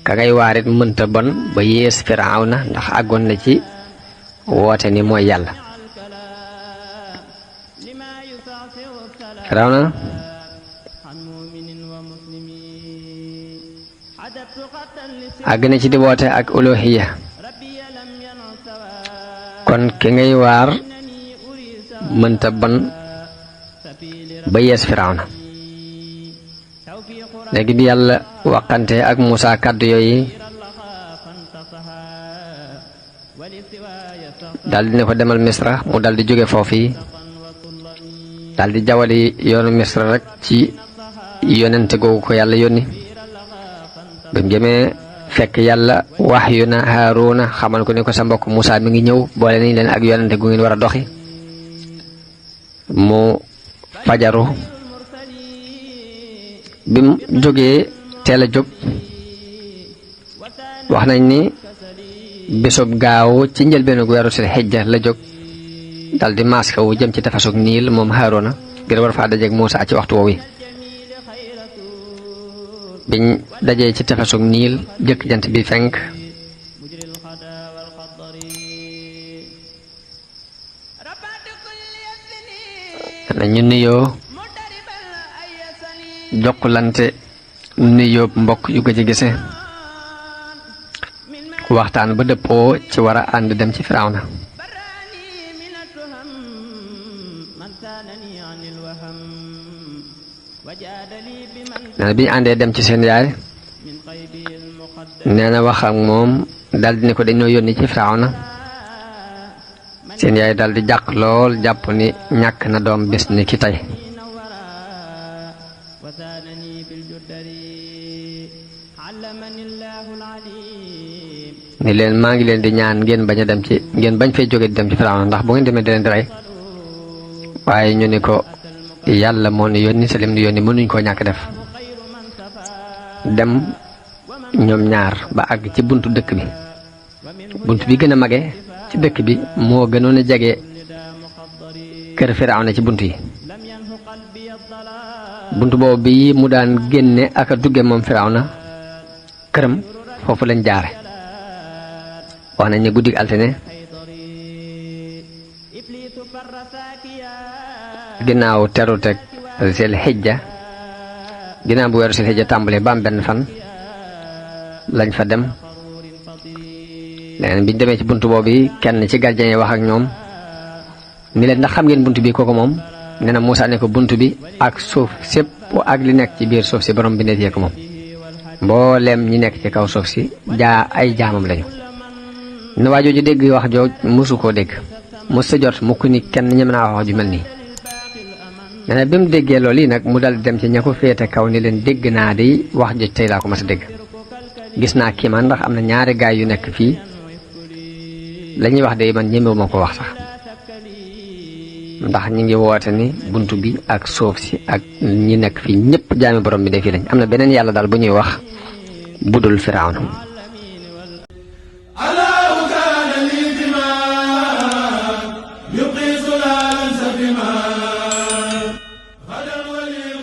Speaker 1: ka ngay waarit mënta bon ba yées Firawna ndax àggoon na ci woote ni mooy yàlla Firawna àgg na ci di woote ak uluhiyya kon ki ngay waar mënta bon ba yees Firawna léegi bi yàlla waxante ak Muusaa kàddu yooyu daldi ne ko demal Misra mu daldi jóge foofu daldi jawali yoonu Misra rek ci yonente googu ko yàlla yónni ba mu jëmee fekk yàlla waxyu na Haaruna xamal ko ne ko sa mbokk Muusaa mi ngi ñëw boole nañ leen ak yonente gu ngeen war a doxi mu fajaru bi mu jógee teel a jóg wax nañ ni bésub gaaw ci njëlbeenu weeru sil xijja la jóg daldi maaska wu jëm ci tefesug Niil moom Haaruna ngir war faa dajeeg Muusaa ci waxtu woowu biñ dajee ci tefesug Niil jëkk jant bi fenk nañu nuyoo jokkulante nuyoo mbokk yu ko ci gise waxtaan ba dëppoo ci war a ànd dem ci Firawna nee na bi ñu àndee dem ci seen yaay nee na wax ak moom daldi ne ko dañoo yónni ci Firawna seen yaay daldi jàq lool jàpp ni ñàkk na doom bis ni ki tey ni leen maa ngi leen di ñaan ngeen bañ fay jóge di dem ci Firawna ndax bu ngeen demee di leen di rey waaye ñu ni ko yàlla moo ni yónni sa lim ni yónni mënuñ koo ñàkk def dem ñoom ñaar ba àgg ci buntu dëkk bi bunt bi gën a mage ci dëkk bi moo gënoon a jege kër Firawna ci bunt yi bunt boobu bi mu daan génne ak a dugge moom Firawna këram foofu lañ jaare wax nañ ne guddig altine ginnaaw teru teg sil xijja ginnaaw bu weeru sil xijja tàmbalee ba am benn fan lañ fa dem leneen biñ demee ci buntu boobu kenn ci gardien yi wax ak ñoom ni leen ndax xam ngeen buntu bi kooku moom nee na Muusaa ne ko buntu bi ak suuf sépp ak li nekk ci biir suuf si borom bi ne ko moom mbooleem ñi nekk ci kaw suuf si ay jaamam lañu ne waa jooju dégg wax jooj mosu koo dégg mos sa jot mukk ni kenn ñem naa wax ju mel nii nee na bi mu déggee loolu yi nag mu dal dem ci ña ko féete kaw ni leen dégg naa di wax joj tey laa ko mas a dégg gis naa kii man ndax am na ñaari gaay yu nekk fii la ñuy wax de man ñemewuma ko wax sax ndax ñi ngi woote ni buntu bi ak suuf si ak ñi nekk fii ñëpp jaami borom bi de fii lañ am na beneen yàlla daal bu ñuy wax budul Firawna